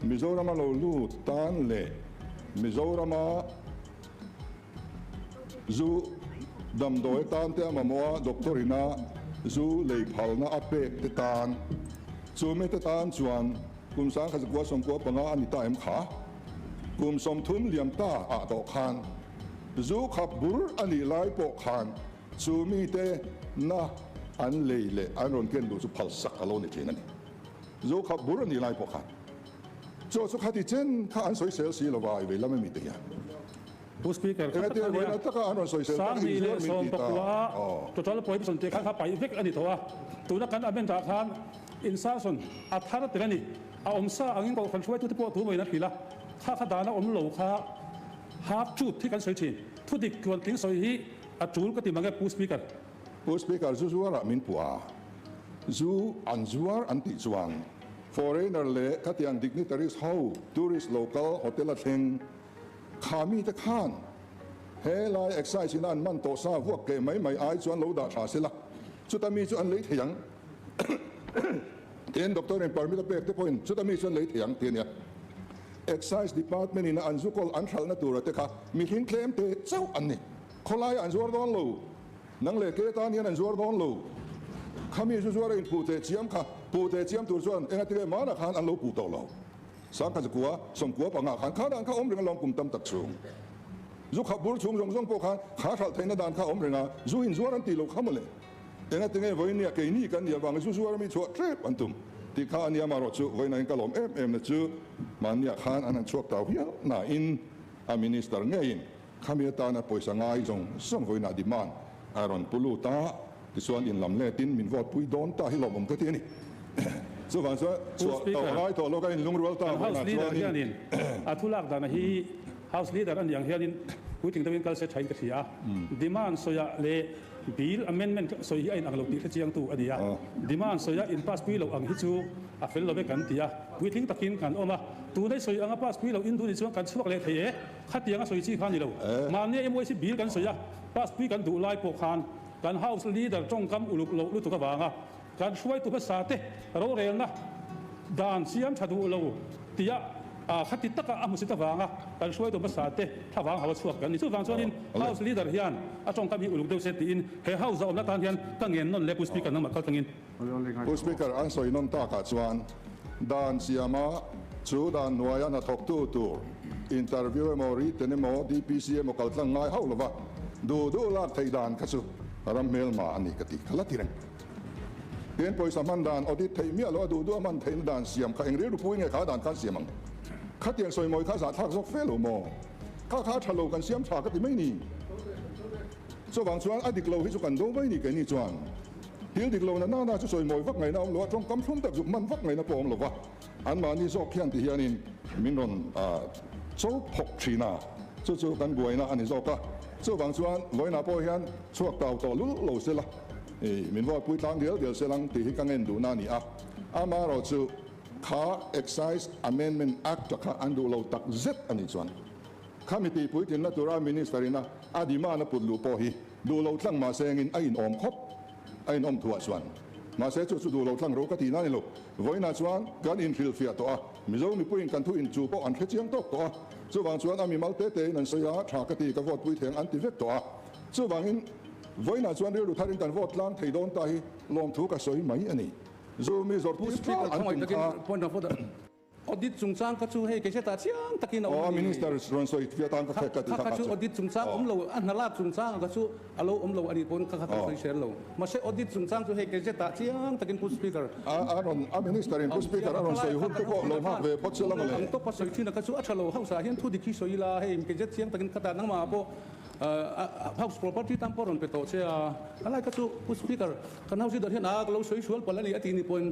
Mizorama lo lut tan leh Mizorama Zu damdawi tan te a mamawh a, doctor ina zu lei phalna a pek te tan. Chu mi te tan chuan kum 1995 a ni ta em kha? Kum 30 liam ta ah tawh khan Zu khap bur a nih lai pawh khan chu mite na an lei leh an rawn ken duh chu phal sak a lo ni thin a ni. Zu khap bur a nih lai pawh khan chaw chu khati chen kha an sawisel si lo va, i vei lam a mite hian. Pu Speaker, kha tak a nia, Sanghnih leh Sawmpakua total prohibition tih khan kha paih vek a ni tawh a, tuna kan amend ah khan insertion a thar tel a ni. A awm sa angin kohhran hruaitute pawh tu mawiin a hrilh a, kha kha dana awm lo kha half truth hi kan sawi thin. Thu dik tluan tling sawi hi a tul ka ti mang e Pu Speaker. Pu Speaker, zu zuarah min puah a, zu an zuar an tih chuan foreigner leh khatiang dignitaries ho, tourist local hotel a thleng kha mite khan helai excise in a an man tawh sa vuak keh mai mai ai chuan lo dah tha sela, chuta mi chu an lei thei ang. Tin, doctor in permit a pek te pawhin chuta mi chuan lei thei ang ti a nia. Excise department in a an zu kawl an hralhna tura te kha mihring tlem te chauh an ni. Khawlaia an zuar dawn lo. Nang leh ke tan hian an zuar dawn lo. Khami zu zuar a inpuh teh chiam kha puh teh chiam tur chuan enga tige mana khan an lo puh tawh lo. Sangkhat zakua, sawmkua panga khan kha dan kha awm reng alawm kum tam tak chhung. Zu khap bur chhung zawng zawng pawh khan kha hralh theihna dan kha awm reng a, zu inzuar an tih lo kha mawle. Engatinge vawinia keini kan nih avanga zu zuar mi chhuah ṭep an tum tih kha a nia marawh chu vawiina in ka lawm em em na chu mahnia khan an han chhuak tau hial nain a minister ngeiin khami atana pawisa ngai zawng zawng vawiinah demand a rawn pu lut a, tichuan in lam letin min vote pui dawn ta hi lawmawm ka ti a ni. Chuvang chuan chhuah tauh a ngai tawh lo ka inlungrual ta vawiinah chuanin. A thu lak dana hi House Leader a nih ang hianin puitling deuhin kal se thain ka hria a, demand sawiah leh Bill amendment sawi hi a inang lo tih hrechiangtu a ni a, demand sawia in pass pui loh ang hi chu a fel lo e kan ti a, puitling takin kan awm a, tunai sawi anga pass pui loh in duh ni chuan kan chhuak leh thei e, khatianga sawi chi kha a ni lo. Mahnia MYC bill kan sawi a, pass pui kan duh lai pawh khan kan House leader tawngkam uluk loh lutuk avanga kan hruaitu hmasa te rorelna dan siam tha duh lo tia khati taka a hmusit avanga kan hruaitu hmasa te thlavang hau a chhuak kan ni. Chuvang chuanin House Leader hian a tawngkam hi uluk deuh se tiin he House a awmna tan hian ka ngen nawn leh Pu Speaker nangmah kal tangin. Pu Speaker, an sawi nawn takah chuan dan siama chu dan hnuaia hnathawktu tur interview emaw written emaw DPC emaw kaltlang ngai hauh lova duh duh lak theih dan kha chu ram hmelma a ni ka tih kha la ti reng. Tin, pawisa hman dan audit theih miah loh a duh duh a hman theihna dan siam kha eng rilru pui nge kha dan khan siam ang? Khatiang sawimawi kha zahthlak zawk fe lo maw? Kha kha a tha lo kan siam tha ka ti mai ni. Chuvang chuan a dik lo hi chu kan do mai ni keini chuan. Thil dik lo na nana chu sawimawi vak ngaihna awm lo a, tawngkam thlum tak zuk hman vak ngaihna pawh awm lo va. Anmahni zawk hian ti hianin min rawn cho phawk thin a, chu chu kan buaina a ni zawk a. Chuvang chuan vawiinah pawh hian chhuak tau tawh lul lo se la, min vote tlang dial dial se lang tih hi ka ngen duhna a ni a. Amaherawh chu kha Excise Amendment Act kha an duh lo tak zet a nih chuan khami tihpuitlinna tura Minister ina a demand a put luh pawh hi duh lo tlang mahse engin a inawm khawp. A inawm thuah chuan. Mahse chu chu duh lo tlang ro ka tihna a ni lo. Vawiinah chuan kan inhrilhfiah tawh a, Mizo mipuiin kan thu inchu pawh an hre chiang tawk tawh a. Chuvang chuan a mimal te tein an sawi a, tha ka ti, ka vote pui theng an ti vek tawh a. Chuvangin vawiinah chuan rilru tharin kan vote tlang thei dawn ta hi lawmthu ka sawi mai a ni. Zu mi zawrh tir thlak an tum kha. Audit chungchang kha chu hei kei hretah chiang takin a awm a ni. Aw, Minister rawn sawi fiah tan ka hre ka ti kha kha chu audit chungchang awm lo, a hna lak chungchang kha chu a lo awm lo a nih pawhin kha kha kan sawi hre lo. Mahse audit chungchang chu hei kei hretah chiang takin Pu Speaker. A rawn, a Minister in Pu Speaker a rawn sawi hun te pawh lo nghak ve phawt se la mawle. Ang tawpa sawi thin a kha chu a tha lo, House ah hian thu dik hi sawi ila hei kei zet chiang takin khatah nangmah ah pawh House property tan pawh rawn pe tawh che a, a lai kha chu Pu Speaker Kan house leader hian a ka lo sawi sual palh a ni a tih ni pawhin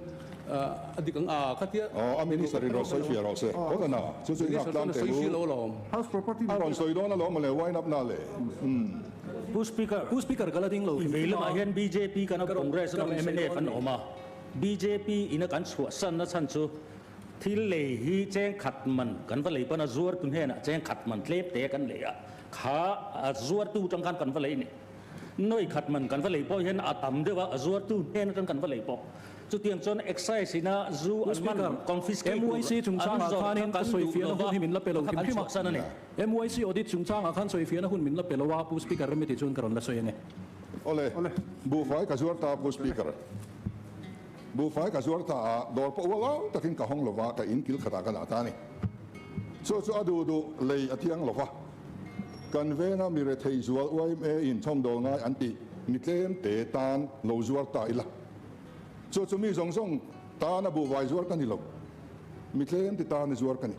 a dik ang a khatia. Aw a minister in rawn sawi fiah rawh se. Aw na na chu chu i nghak tlang teh u. House property A rawn sawi dawn alawm mawle wind up na le. Umm. Pu Speaker, Pu Speaker ka la ding lo I vei lamah hian bjp kan awm, Congress an awm, mnf an awm a. Bjp ina kan chhuahsan na chhan chu thil lei hi cheng khat man kan va lei pawn a zuartu hnenah cheng khat man tlem te kan lei a, kha a zuartu tang khan kan va lei ni. Nawi khat man kan va lei pawh hian a tam deuh a, a zuartu hnen atang kan va lei pawh. Chutiang chuan excise ina zu an man confiscate tur MYC an chungchangah zawrh khanin kha ka kan duh sawifiahna lova hun hi min la pe lo kha hrim kan hrim a. chhuahsan a ni. MYC audit chungchangah khan sawifiahna hun min la pe lo a, Pu Speaker remiti chuan ka rawn la sawi a ni. Awle, buhfai ka zuar ta Pu Speaker. Buhfai ka zuar ta a, dawr pawh ual au takin ka hawng lova, ka in kil khatah ka dah ta a ni. Chu chu a duh duh lei a thiang lova. Kan venga mi rethei zual yma in chhawmdawl ngai an tih mi tlem te tan lo zuar ta ila. Chu chu mi zawng zawng tana buhvai zuar ka ni lo. Mi tlem ti tana zuar ka ni.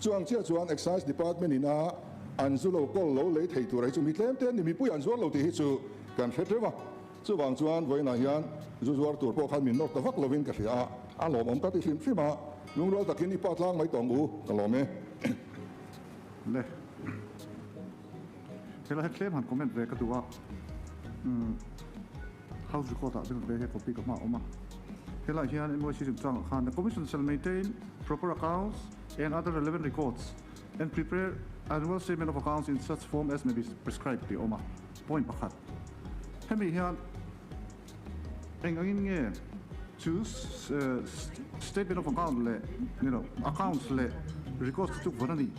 Chu ang chiah chuan Excise Department in a an zu lo kawl lo lei thei tur hi chu mi tlem te an ni. Mipui an zuar lo tih hi chu kan hre teuh a. Chuvang chuan vawiinah hian zu zuar tur pawh khan min nawr ta vak lovin ka hria a, a lawmawm ka ti hrim hrim a, lungrual takin i pa tlang mai tawng u, ka lawm e. Le. Helai hi tlem han comment ve ka duh a, umm House record ah te rawn ve he copy ka hma a awm a. Helai hian MYC chungchangah khan The Commission shall maintain proper accounts and other relevant records and prepare annual statement of accounts in such form as may be prescribed tih a awm a, point pakhat. Hemi hian eng angin nge chu statement of account leh ni lo accounts leh records te chu vawn a ni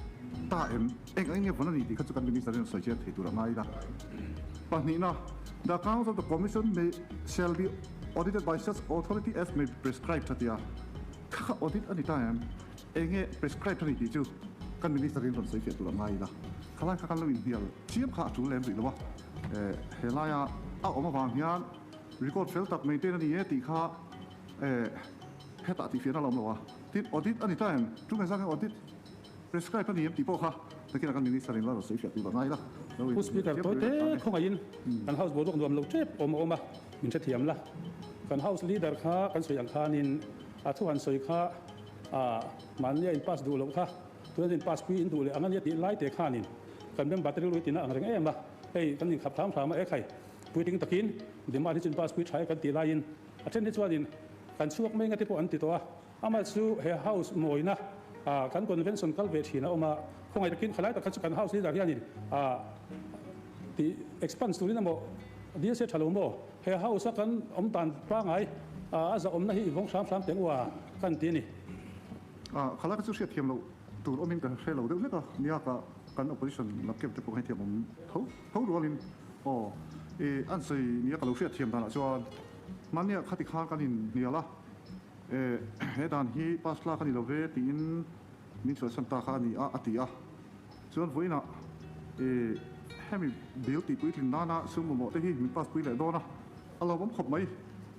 ta em? Eng angin nge vawn a ni tih kha chu kan minister hian sawi chian thei tur a ngai ila. Pahnihna, The accounts of the commission may shall be audited by such authority as may be prescribed a ti a, kha kha audit a ni ta em? Eng nge prescribed a ni tih chu kan minister in rawn sawi fiah tur a ngai ila. Khalai kha kan lo inhnial chiam kha a tul lem rih lo a. Helaia a awm avang hian record fel tak maintain a ni e tih kha hetah tih fiahna a la awm lo a. Tin, audit a ni ta em? Tum engzah nge audit prescribe a ni em tih pawh kha nakinah kan minister in la rawn sawi fiah tur a ngai la. Pu Speaker, tawite khawngaihin kan House boruak nuam lo tep awm a awm a, min hrethiam la. Kan House leader kha kan sawi ang khanin a thu han sawi kha mahnia in pass duh loh kha tuna in pass pui in duh leh ang a nia tih lai te khanin kan member te rilru hi tina ang reng em a, hei kan inkhap hram hram a, ekhai puitling takin demand hi chu in pass pui tha e kan tih laiin a then hi chuanin kan chhuak mai nga te pawh an ti tawh a, amah chu he house mawina kan convention kal ve thin a awm a, khawngaih takin khalai tak kha chu kan house leader hianin tih expanse turin emaw dil se tha lo maw? He house a kan awm dan pangai a zahawmna hi i vawng hram hram teng ua kan ti a ni. Khalai kha chu hriatthiam loh tur awmin ka hre lo deuh hlek a, nia ka kan opposition lam camp te pawh ka hrethiam awm tho tho rualin aw i an sawi nia ka lo hriatthiam danah chuan mahnia khati khan kan inhnial a, he dan hi pass tlak a ni lo ve tiin min chhuahsan ta kha a ni a a ti a. Chuan vawiinah i hemi bill tihpuitlin nana sum mamawh te hi min pass pui leh dawn a, a lawmawm khawp mai.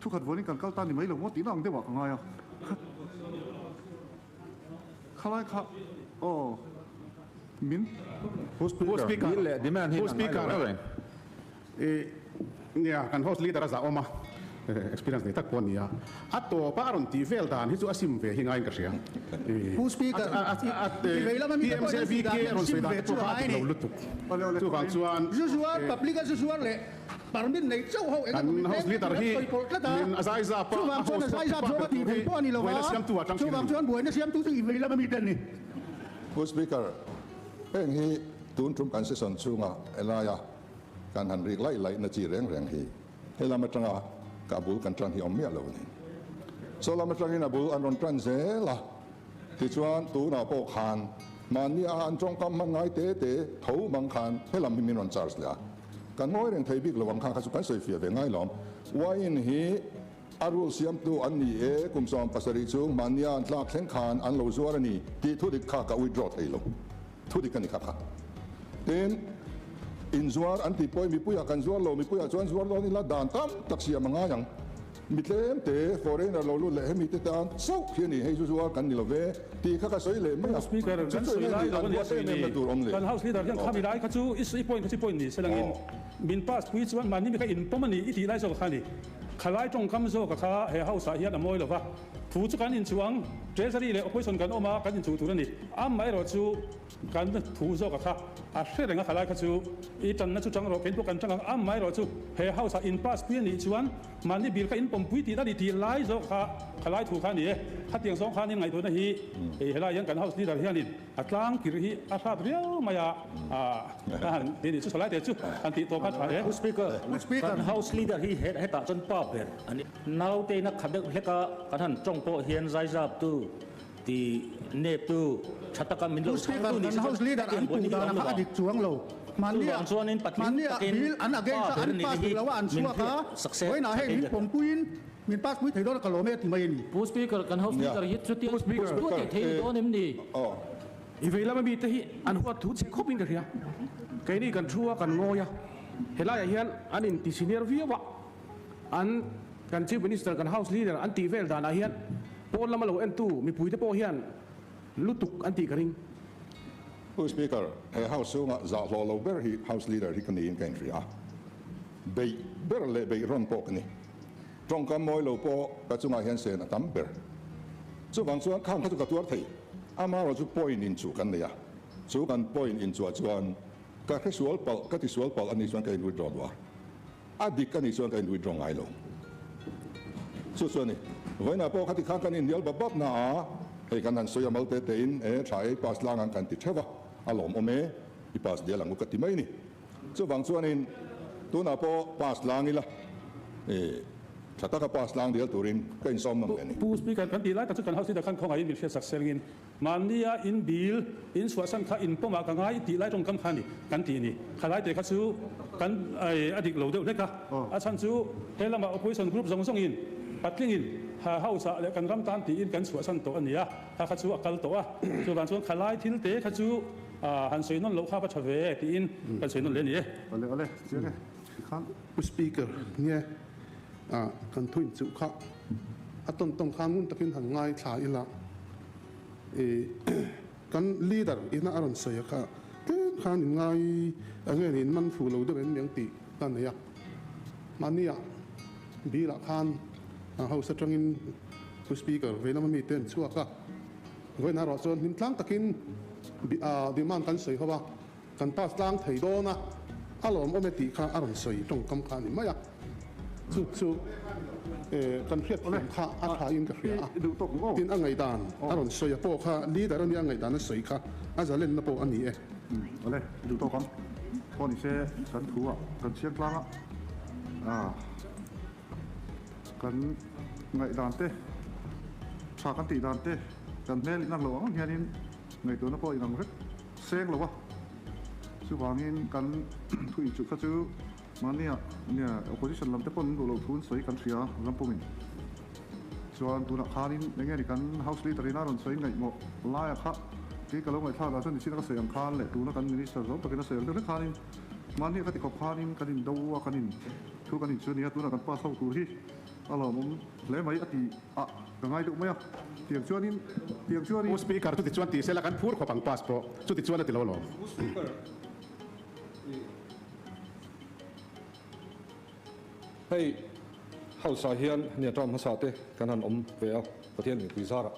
Thukhat vawiin kan kal ta ni mai lo maw tihna ang deuhah ka ngai a. Khalai kha aw min. Pu Speaker, bill leh demand hi an ngai lo reng. I nia, kan house leader a zah awm a, experience nei tak pawh a ni a. A tawpa a rawn tih vel dan hi chu a sim ve hi ngaiin ka hria. Pu Speaker, i vei lama mite pawhin an tih dan hi an sim ve chu a ngai a ni. Chuvang chuan Zu zuar, public a zu zuar leh permit nei chauh ho eng emaw kan house leader hi sawi pawlh tlat a. min a zaizap a, Chuvang a chuan a house zaizap zawng a tih theih pawh a ni lo buaina va, siamtu ah tang thin a chuvang ni. chuan buaina siamtu chu i vei lama mite an ni. Pu Speaker, heng hi tun tum kan session chhunga helaia Kan han rik laih laih na chi reng reng hi he lam atanga ka a bul kan tan hi awm miah lo a ni. Chaw lam atangin a bul an rawn tan zel a, tichuan tunah pawh khan mahni a an tawngkam hman ngai te te tho mang khan he lam hi min rawn charge leh a. Kan ngawi reng thei bik lo ang kha kha chu kan sawi fiah ve ngai lo. Wine hi a rule siamtu an ni e, kum 17 chung mahnia an tlak thleng khan an lo zuar a ni tih thudik kha ka withdraw thei lo. Thu dik a ni kha kha. Tin, inzuar an tih pawhin mipuiah kan zuar lo, mipuiah chuan zuar dawn ila dan tam tak siam a ngai ang. Mi tlem te, foreigner lo lut leh hemi te tan chauh hi a ni, hei zu zuar kan ni lo ve tih kha ka sawi leh mai a. Speaker, Chu kan chu sawi enge lai ni lo an a nia huat sawi em em ni. na tur awm le? Kan house leader hian khami lai kha chu i point kha chu point ni se langin min pass pui chuan mahni mi kha inpawm a ni i tih lai zawk kha a ni. Khalai tawngkam zawk a kha he house ah hian a mawi lo va. Thu chu kan inchuang, Treasury leh Opposition kan awm a, kan inchuh tur a ni. Amaherawh chu kan thu zawk a kha a hre reng a, khalai kha chu i tanna chu tang rawh, kein pawh kan tang ang. Amaherawh chu he House ah in pass pui a nih chuan mahni bill kha in pawmpui tih a ni tih lai zawk kha khalai thu kha a ni e. Khatiang zawng khanin ngaihtuahna hi helai hian kan House Leader hianin A tlang kir hi a hrat riau mai a, a han ti ni chu salai te chu han tih tawp a tha e. Pu Speaker, kan House Leader hi hetah chuan pa ber a ni. Naute ina khat deuh hlek a, kan han tawng pawh hian zaizap tu, ti nep tu, tha taka min lo Pu chhang tu Speaker, ni kan se chuan House Leader hetiang an buai puh hi dan awm a lo kha a vang. dik chuang lo. Chuvang chuanin patling takin pa ber ni hi min hriat sak se Vawiinah tha hei thei min hle. pawmpuiin min pass pui thei dawn a ka lawm e ti mai a ni. Pu Speaker, kan House Leader hi chutia Pu tu tih Speaker, thei ni dawn em ni? Aw. I vei lama mite hi an huat thu che khawpin ka hria. Keini kan thu a, kan ngawi a. Helaiah hian an inti senior viau a, an kan Chief Minister, kan House Leader an tih vel danah hian pawn lama lo entu mipuite pawh hian lutuk an tih ka ring. Pu Speaker, he House chhunga zah hlawh lo ber hi House Leader hi ka niin ka inhria a. Beih ber leh beih rawn pawh ka ni. Tawngkam mawi lo pawh ka chungah hian sen a tam ber. Chuvang chuan khang kha chu ka tuar thei. Amaherawh chu point inchuh kan nei a, chu kan point inchuah chuan ka hre sual palh, ka ti sual palh a nih chuan ka in withdraw duh a, a dik a nih chuan ka in withdraw ngai lo. Chu chu a ni. Vawiinah pawh khati khan kan inhnial bap bap na a, hei kan han sawi a mal te te in e tha e i pass tlang ang kan ti theuh a, a lawmawm e, i pass dial ang u ka ti mai ni. Chuvang chuanin tunah pawh pass tlang ila, e tha taka pass tlang dial turin ka insawm nawm ve a ni. Pu Speaker, kan tih lai tak chu kan House Leader khan khawngaih in min hriatsak selngin mahnia in bill in chhuahsan kha in pawmah ka ngai tih lai tawngkam kha a ni kan tih ni. Khalai te kha chu kan a dik lo deuh hlek a, a chhan chu he lamah opposition group zawng zawngin patlingin House ah leh kan ram tan tiin kan chhuahsan tawh a ni a, kha kha chu a kal tawh a. Chuvang chuan khalai thil te kha chu A han sawi nawn loh kha va tha ve tiin kan sawi nawn leh a ni e. Awle awle, chiang e, tikhan. Pu Speaker, nge a kan thu inchuh kha a tawn tawn khan ngun takin han ngaithla ila i kan leader ina a rawn sawi a kha tlem khan in ngai a nge ni in man fu lo deuh em miang tih ka nei a. Mahnia bill ah khan house atangin Pu Speaker veilam ami te an chhuak a. Vawiin erawh chuan hlim tlang takin demand kan sawi ho a, kan pass tlang thei dawn a, a lawmawm e tih kha a rawn sawi tawngkam kha a ni mai a. Chu chu kan hriat thiam kha a tha in ka hria a, tin a ngaihdan a rawn sawi a pawh kha leader a nia a ngaihdan a sawi kha a zalenna pawh a ni e. Awle, duh tawk ang. Pawh ni se kan thu ah kan chhiar tlang a. Kan ngaihdan te, tha kan tih dan te, kan hmel inang lo ang ang hianin ngaihtuahna pawh inang vek seng lo a. Chuvangin kan thu inchuh kha chu mahnia nia opposition lam te pawn duh loh thu an sawi kan hria ram pumin. Chuan tunah khanin eng nge ni kan House Leader in a rawn sawi ngaihmawh laia kha kei ka lo ngaihthlak dan chuan nichina ka sawi ang khan leh tuna kan Minister zawng takin a sawi ang deuh hlek khanin mahnia ka ti khawp khanin kan indo a kan in Thu kan inchu nia, tunah kan pass ho tur hi a lawmawm hle mai a ti a, ka ngai deuh mai a, tiang chuanin, tiang chuanin. Pu Speaker, chuti chuan ti sela kan phur khawp ang pass pawh, chuti chuan a ti lo alawm. Pu Speaker, i. Hei House ah hian nia term hmasa te kan han awm ve a, Pathian mipui zarah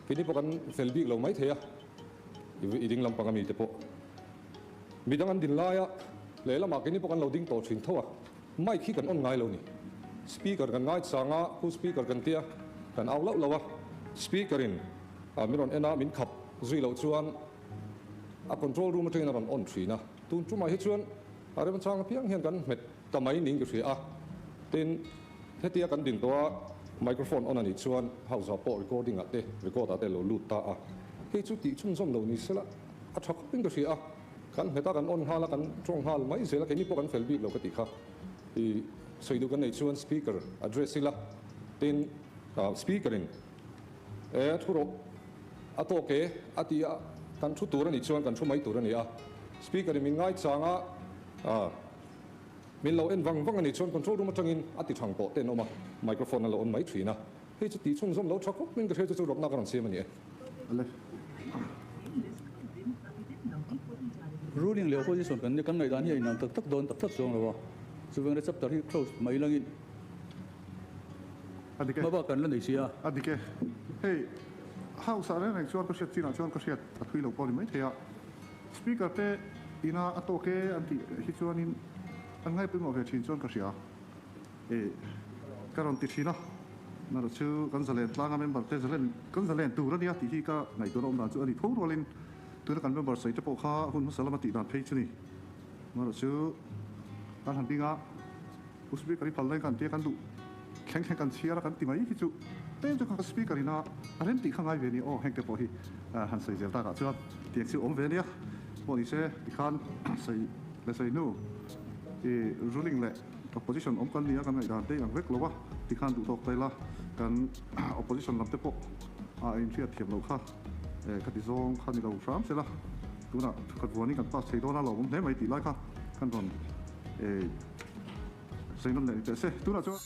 keini pawh kan fel bik lo mai thei a, i ding lampang ami te pawh. Midang an din laia lehlamah keini pawh kan lo ding tawh thin tho a, mic hi kan on ngai lo ni. Speaker kan ngaichang a, Pu Speaker kan tia, kan au lauh lo a, Speaker in min rawn en a, min khap zui loh chuan a control room atangin a rawn on thin a, tun tumah hi chuan a remchang apiang hian kan hmet ta mai niin ka hria a, tin hetia kan din tawh a, microphone on a nih chuan house ah pawh recording ah te record ah te a lo lut ta a, hei chu tih chhunzawm lo ni sela. A tha khawpin ka hria a, kan hmet a, kan on nghal a, kan tawng nghal mai zel a, keini pawh kan fel bik lo ka tih kha. I sawi duh kan neih chuan speaker address ila, tin speaker in e thu rawh a tawk e a ti a, kan thu tur a nih chuan kan thu mai tur a ni a, speaker in min ngaichang a, min lo en vang vang a nih chuan control room atangin a ti thang pawh te an awm a, microphone a lo on mai thin a, hei chu tih chhunzawm lo tha khawpin ka hria chu chu rawtna ka rawn siam a ni e. Ruling leh opposition kan kan ngaihdan hi a inang tak tak dawn tak tak chuang lo a, chuvang nia chapter hi close mai langin hma bak kan la nei si a. A dik e. Hei House ah reng reng chuan ka hriat chinah chuan ka hriat a thui lo pawh a ni maithei a, Speaker te ina a tawk e an tih hi chuanin an ngaihpawimawh ve thin chuan ka hria. E, ka rawn ti thin a, erawh chu kan zalen tlanga member te zalen, kan zalen tur a nia tih hi ka ngaihtuahna awm dan chu a ni tho rualin tuna kan member sawi te pawh kha hun hmasa lama tih dan phei chu ni. Erawh chu kan han ding a, Pu Speaker i phal daih kan tia kan duh thleng thleng kan chhiar a kan ti mai hi chu tlem chu kha Speaker ina a rem tih kha ngai ve ni aw heng te pawh hi han sawi zel takah chuan tiang chu awm ve nia pawh ni se tikhan sawi leh sawi hnu i ruling leh Opposition awm kan ni a, kan ngaihdan te ang vek lo a, tikhan duh tawk ta ila kan opposition lam te pawh a inhriat thiam loh kha. Khati zawng kha ni lo hram sela, tunah thukhat vuanin kan pass thei dawn a lawmawm hle mai tih lai kha kan rawn sawi nawn leh ni teh se. Tunah chuan.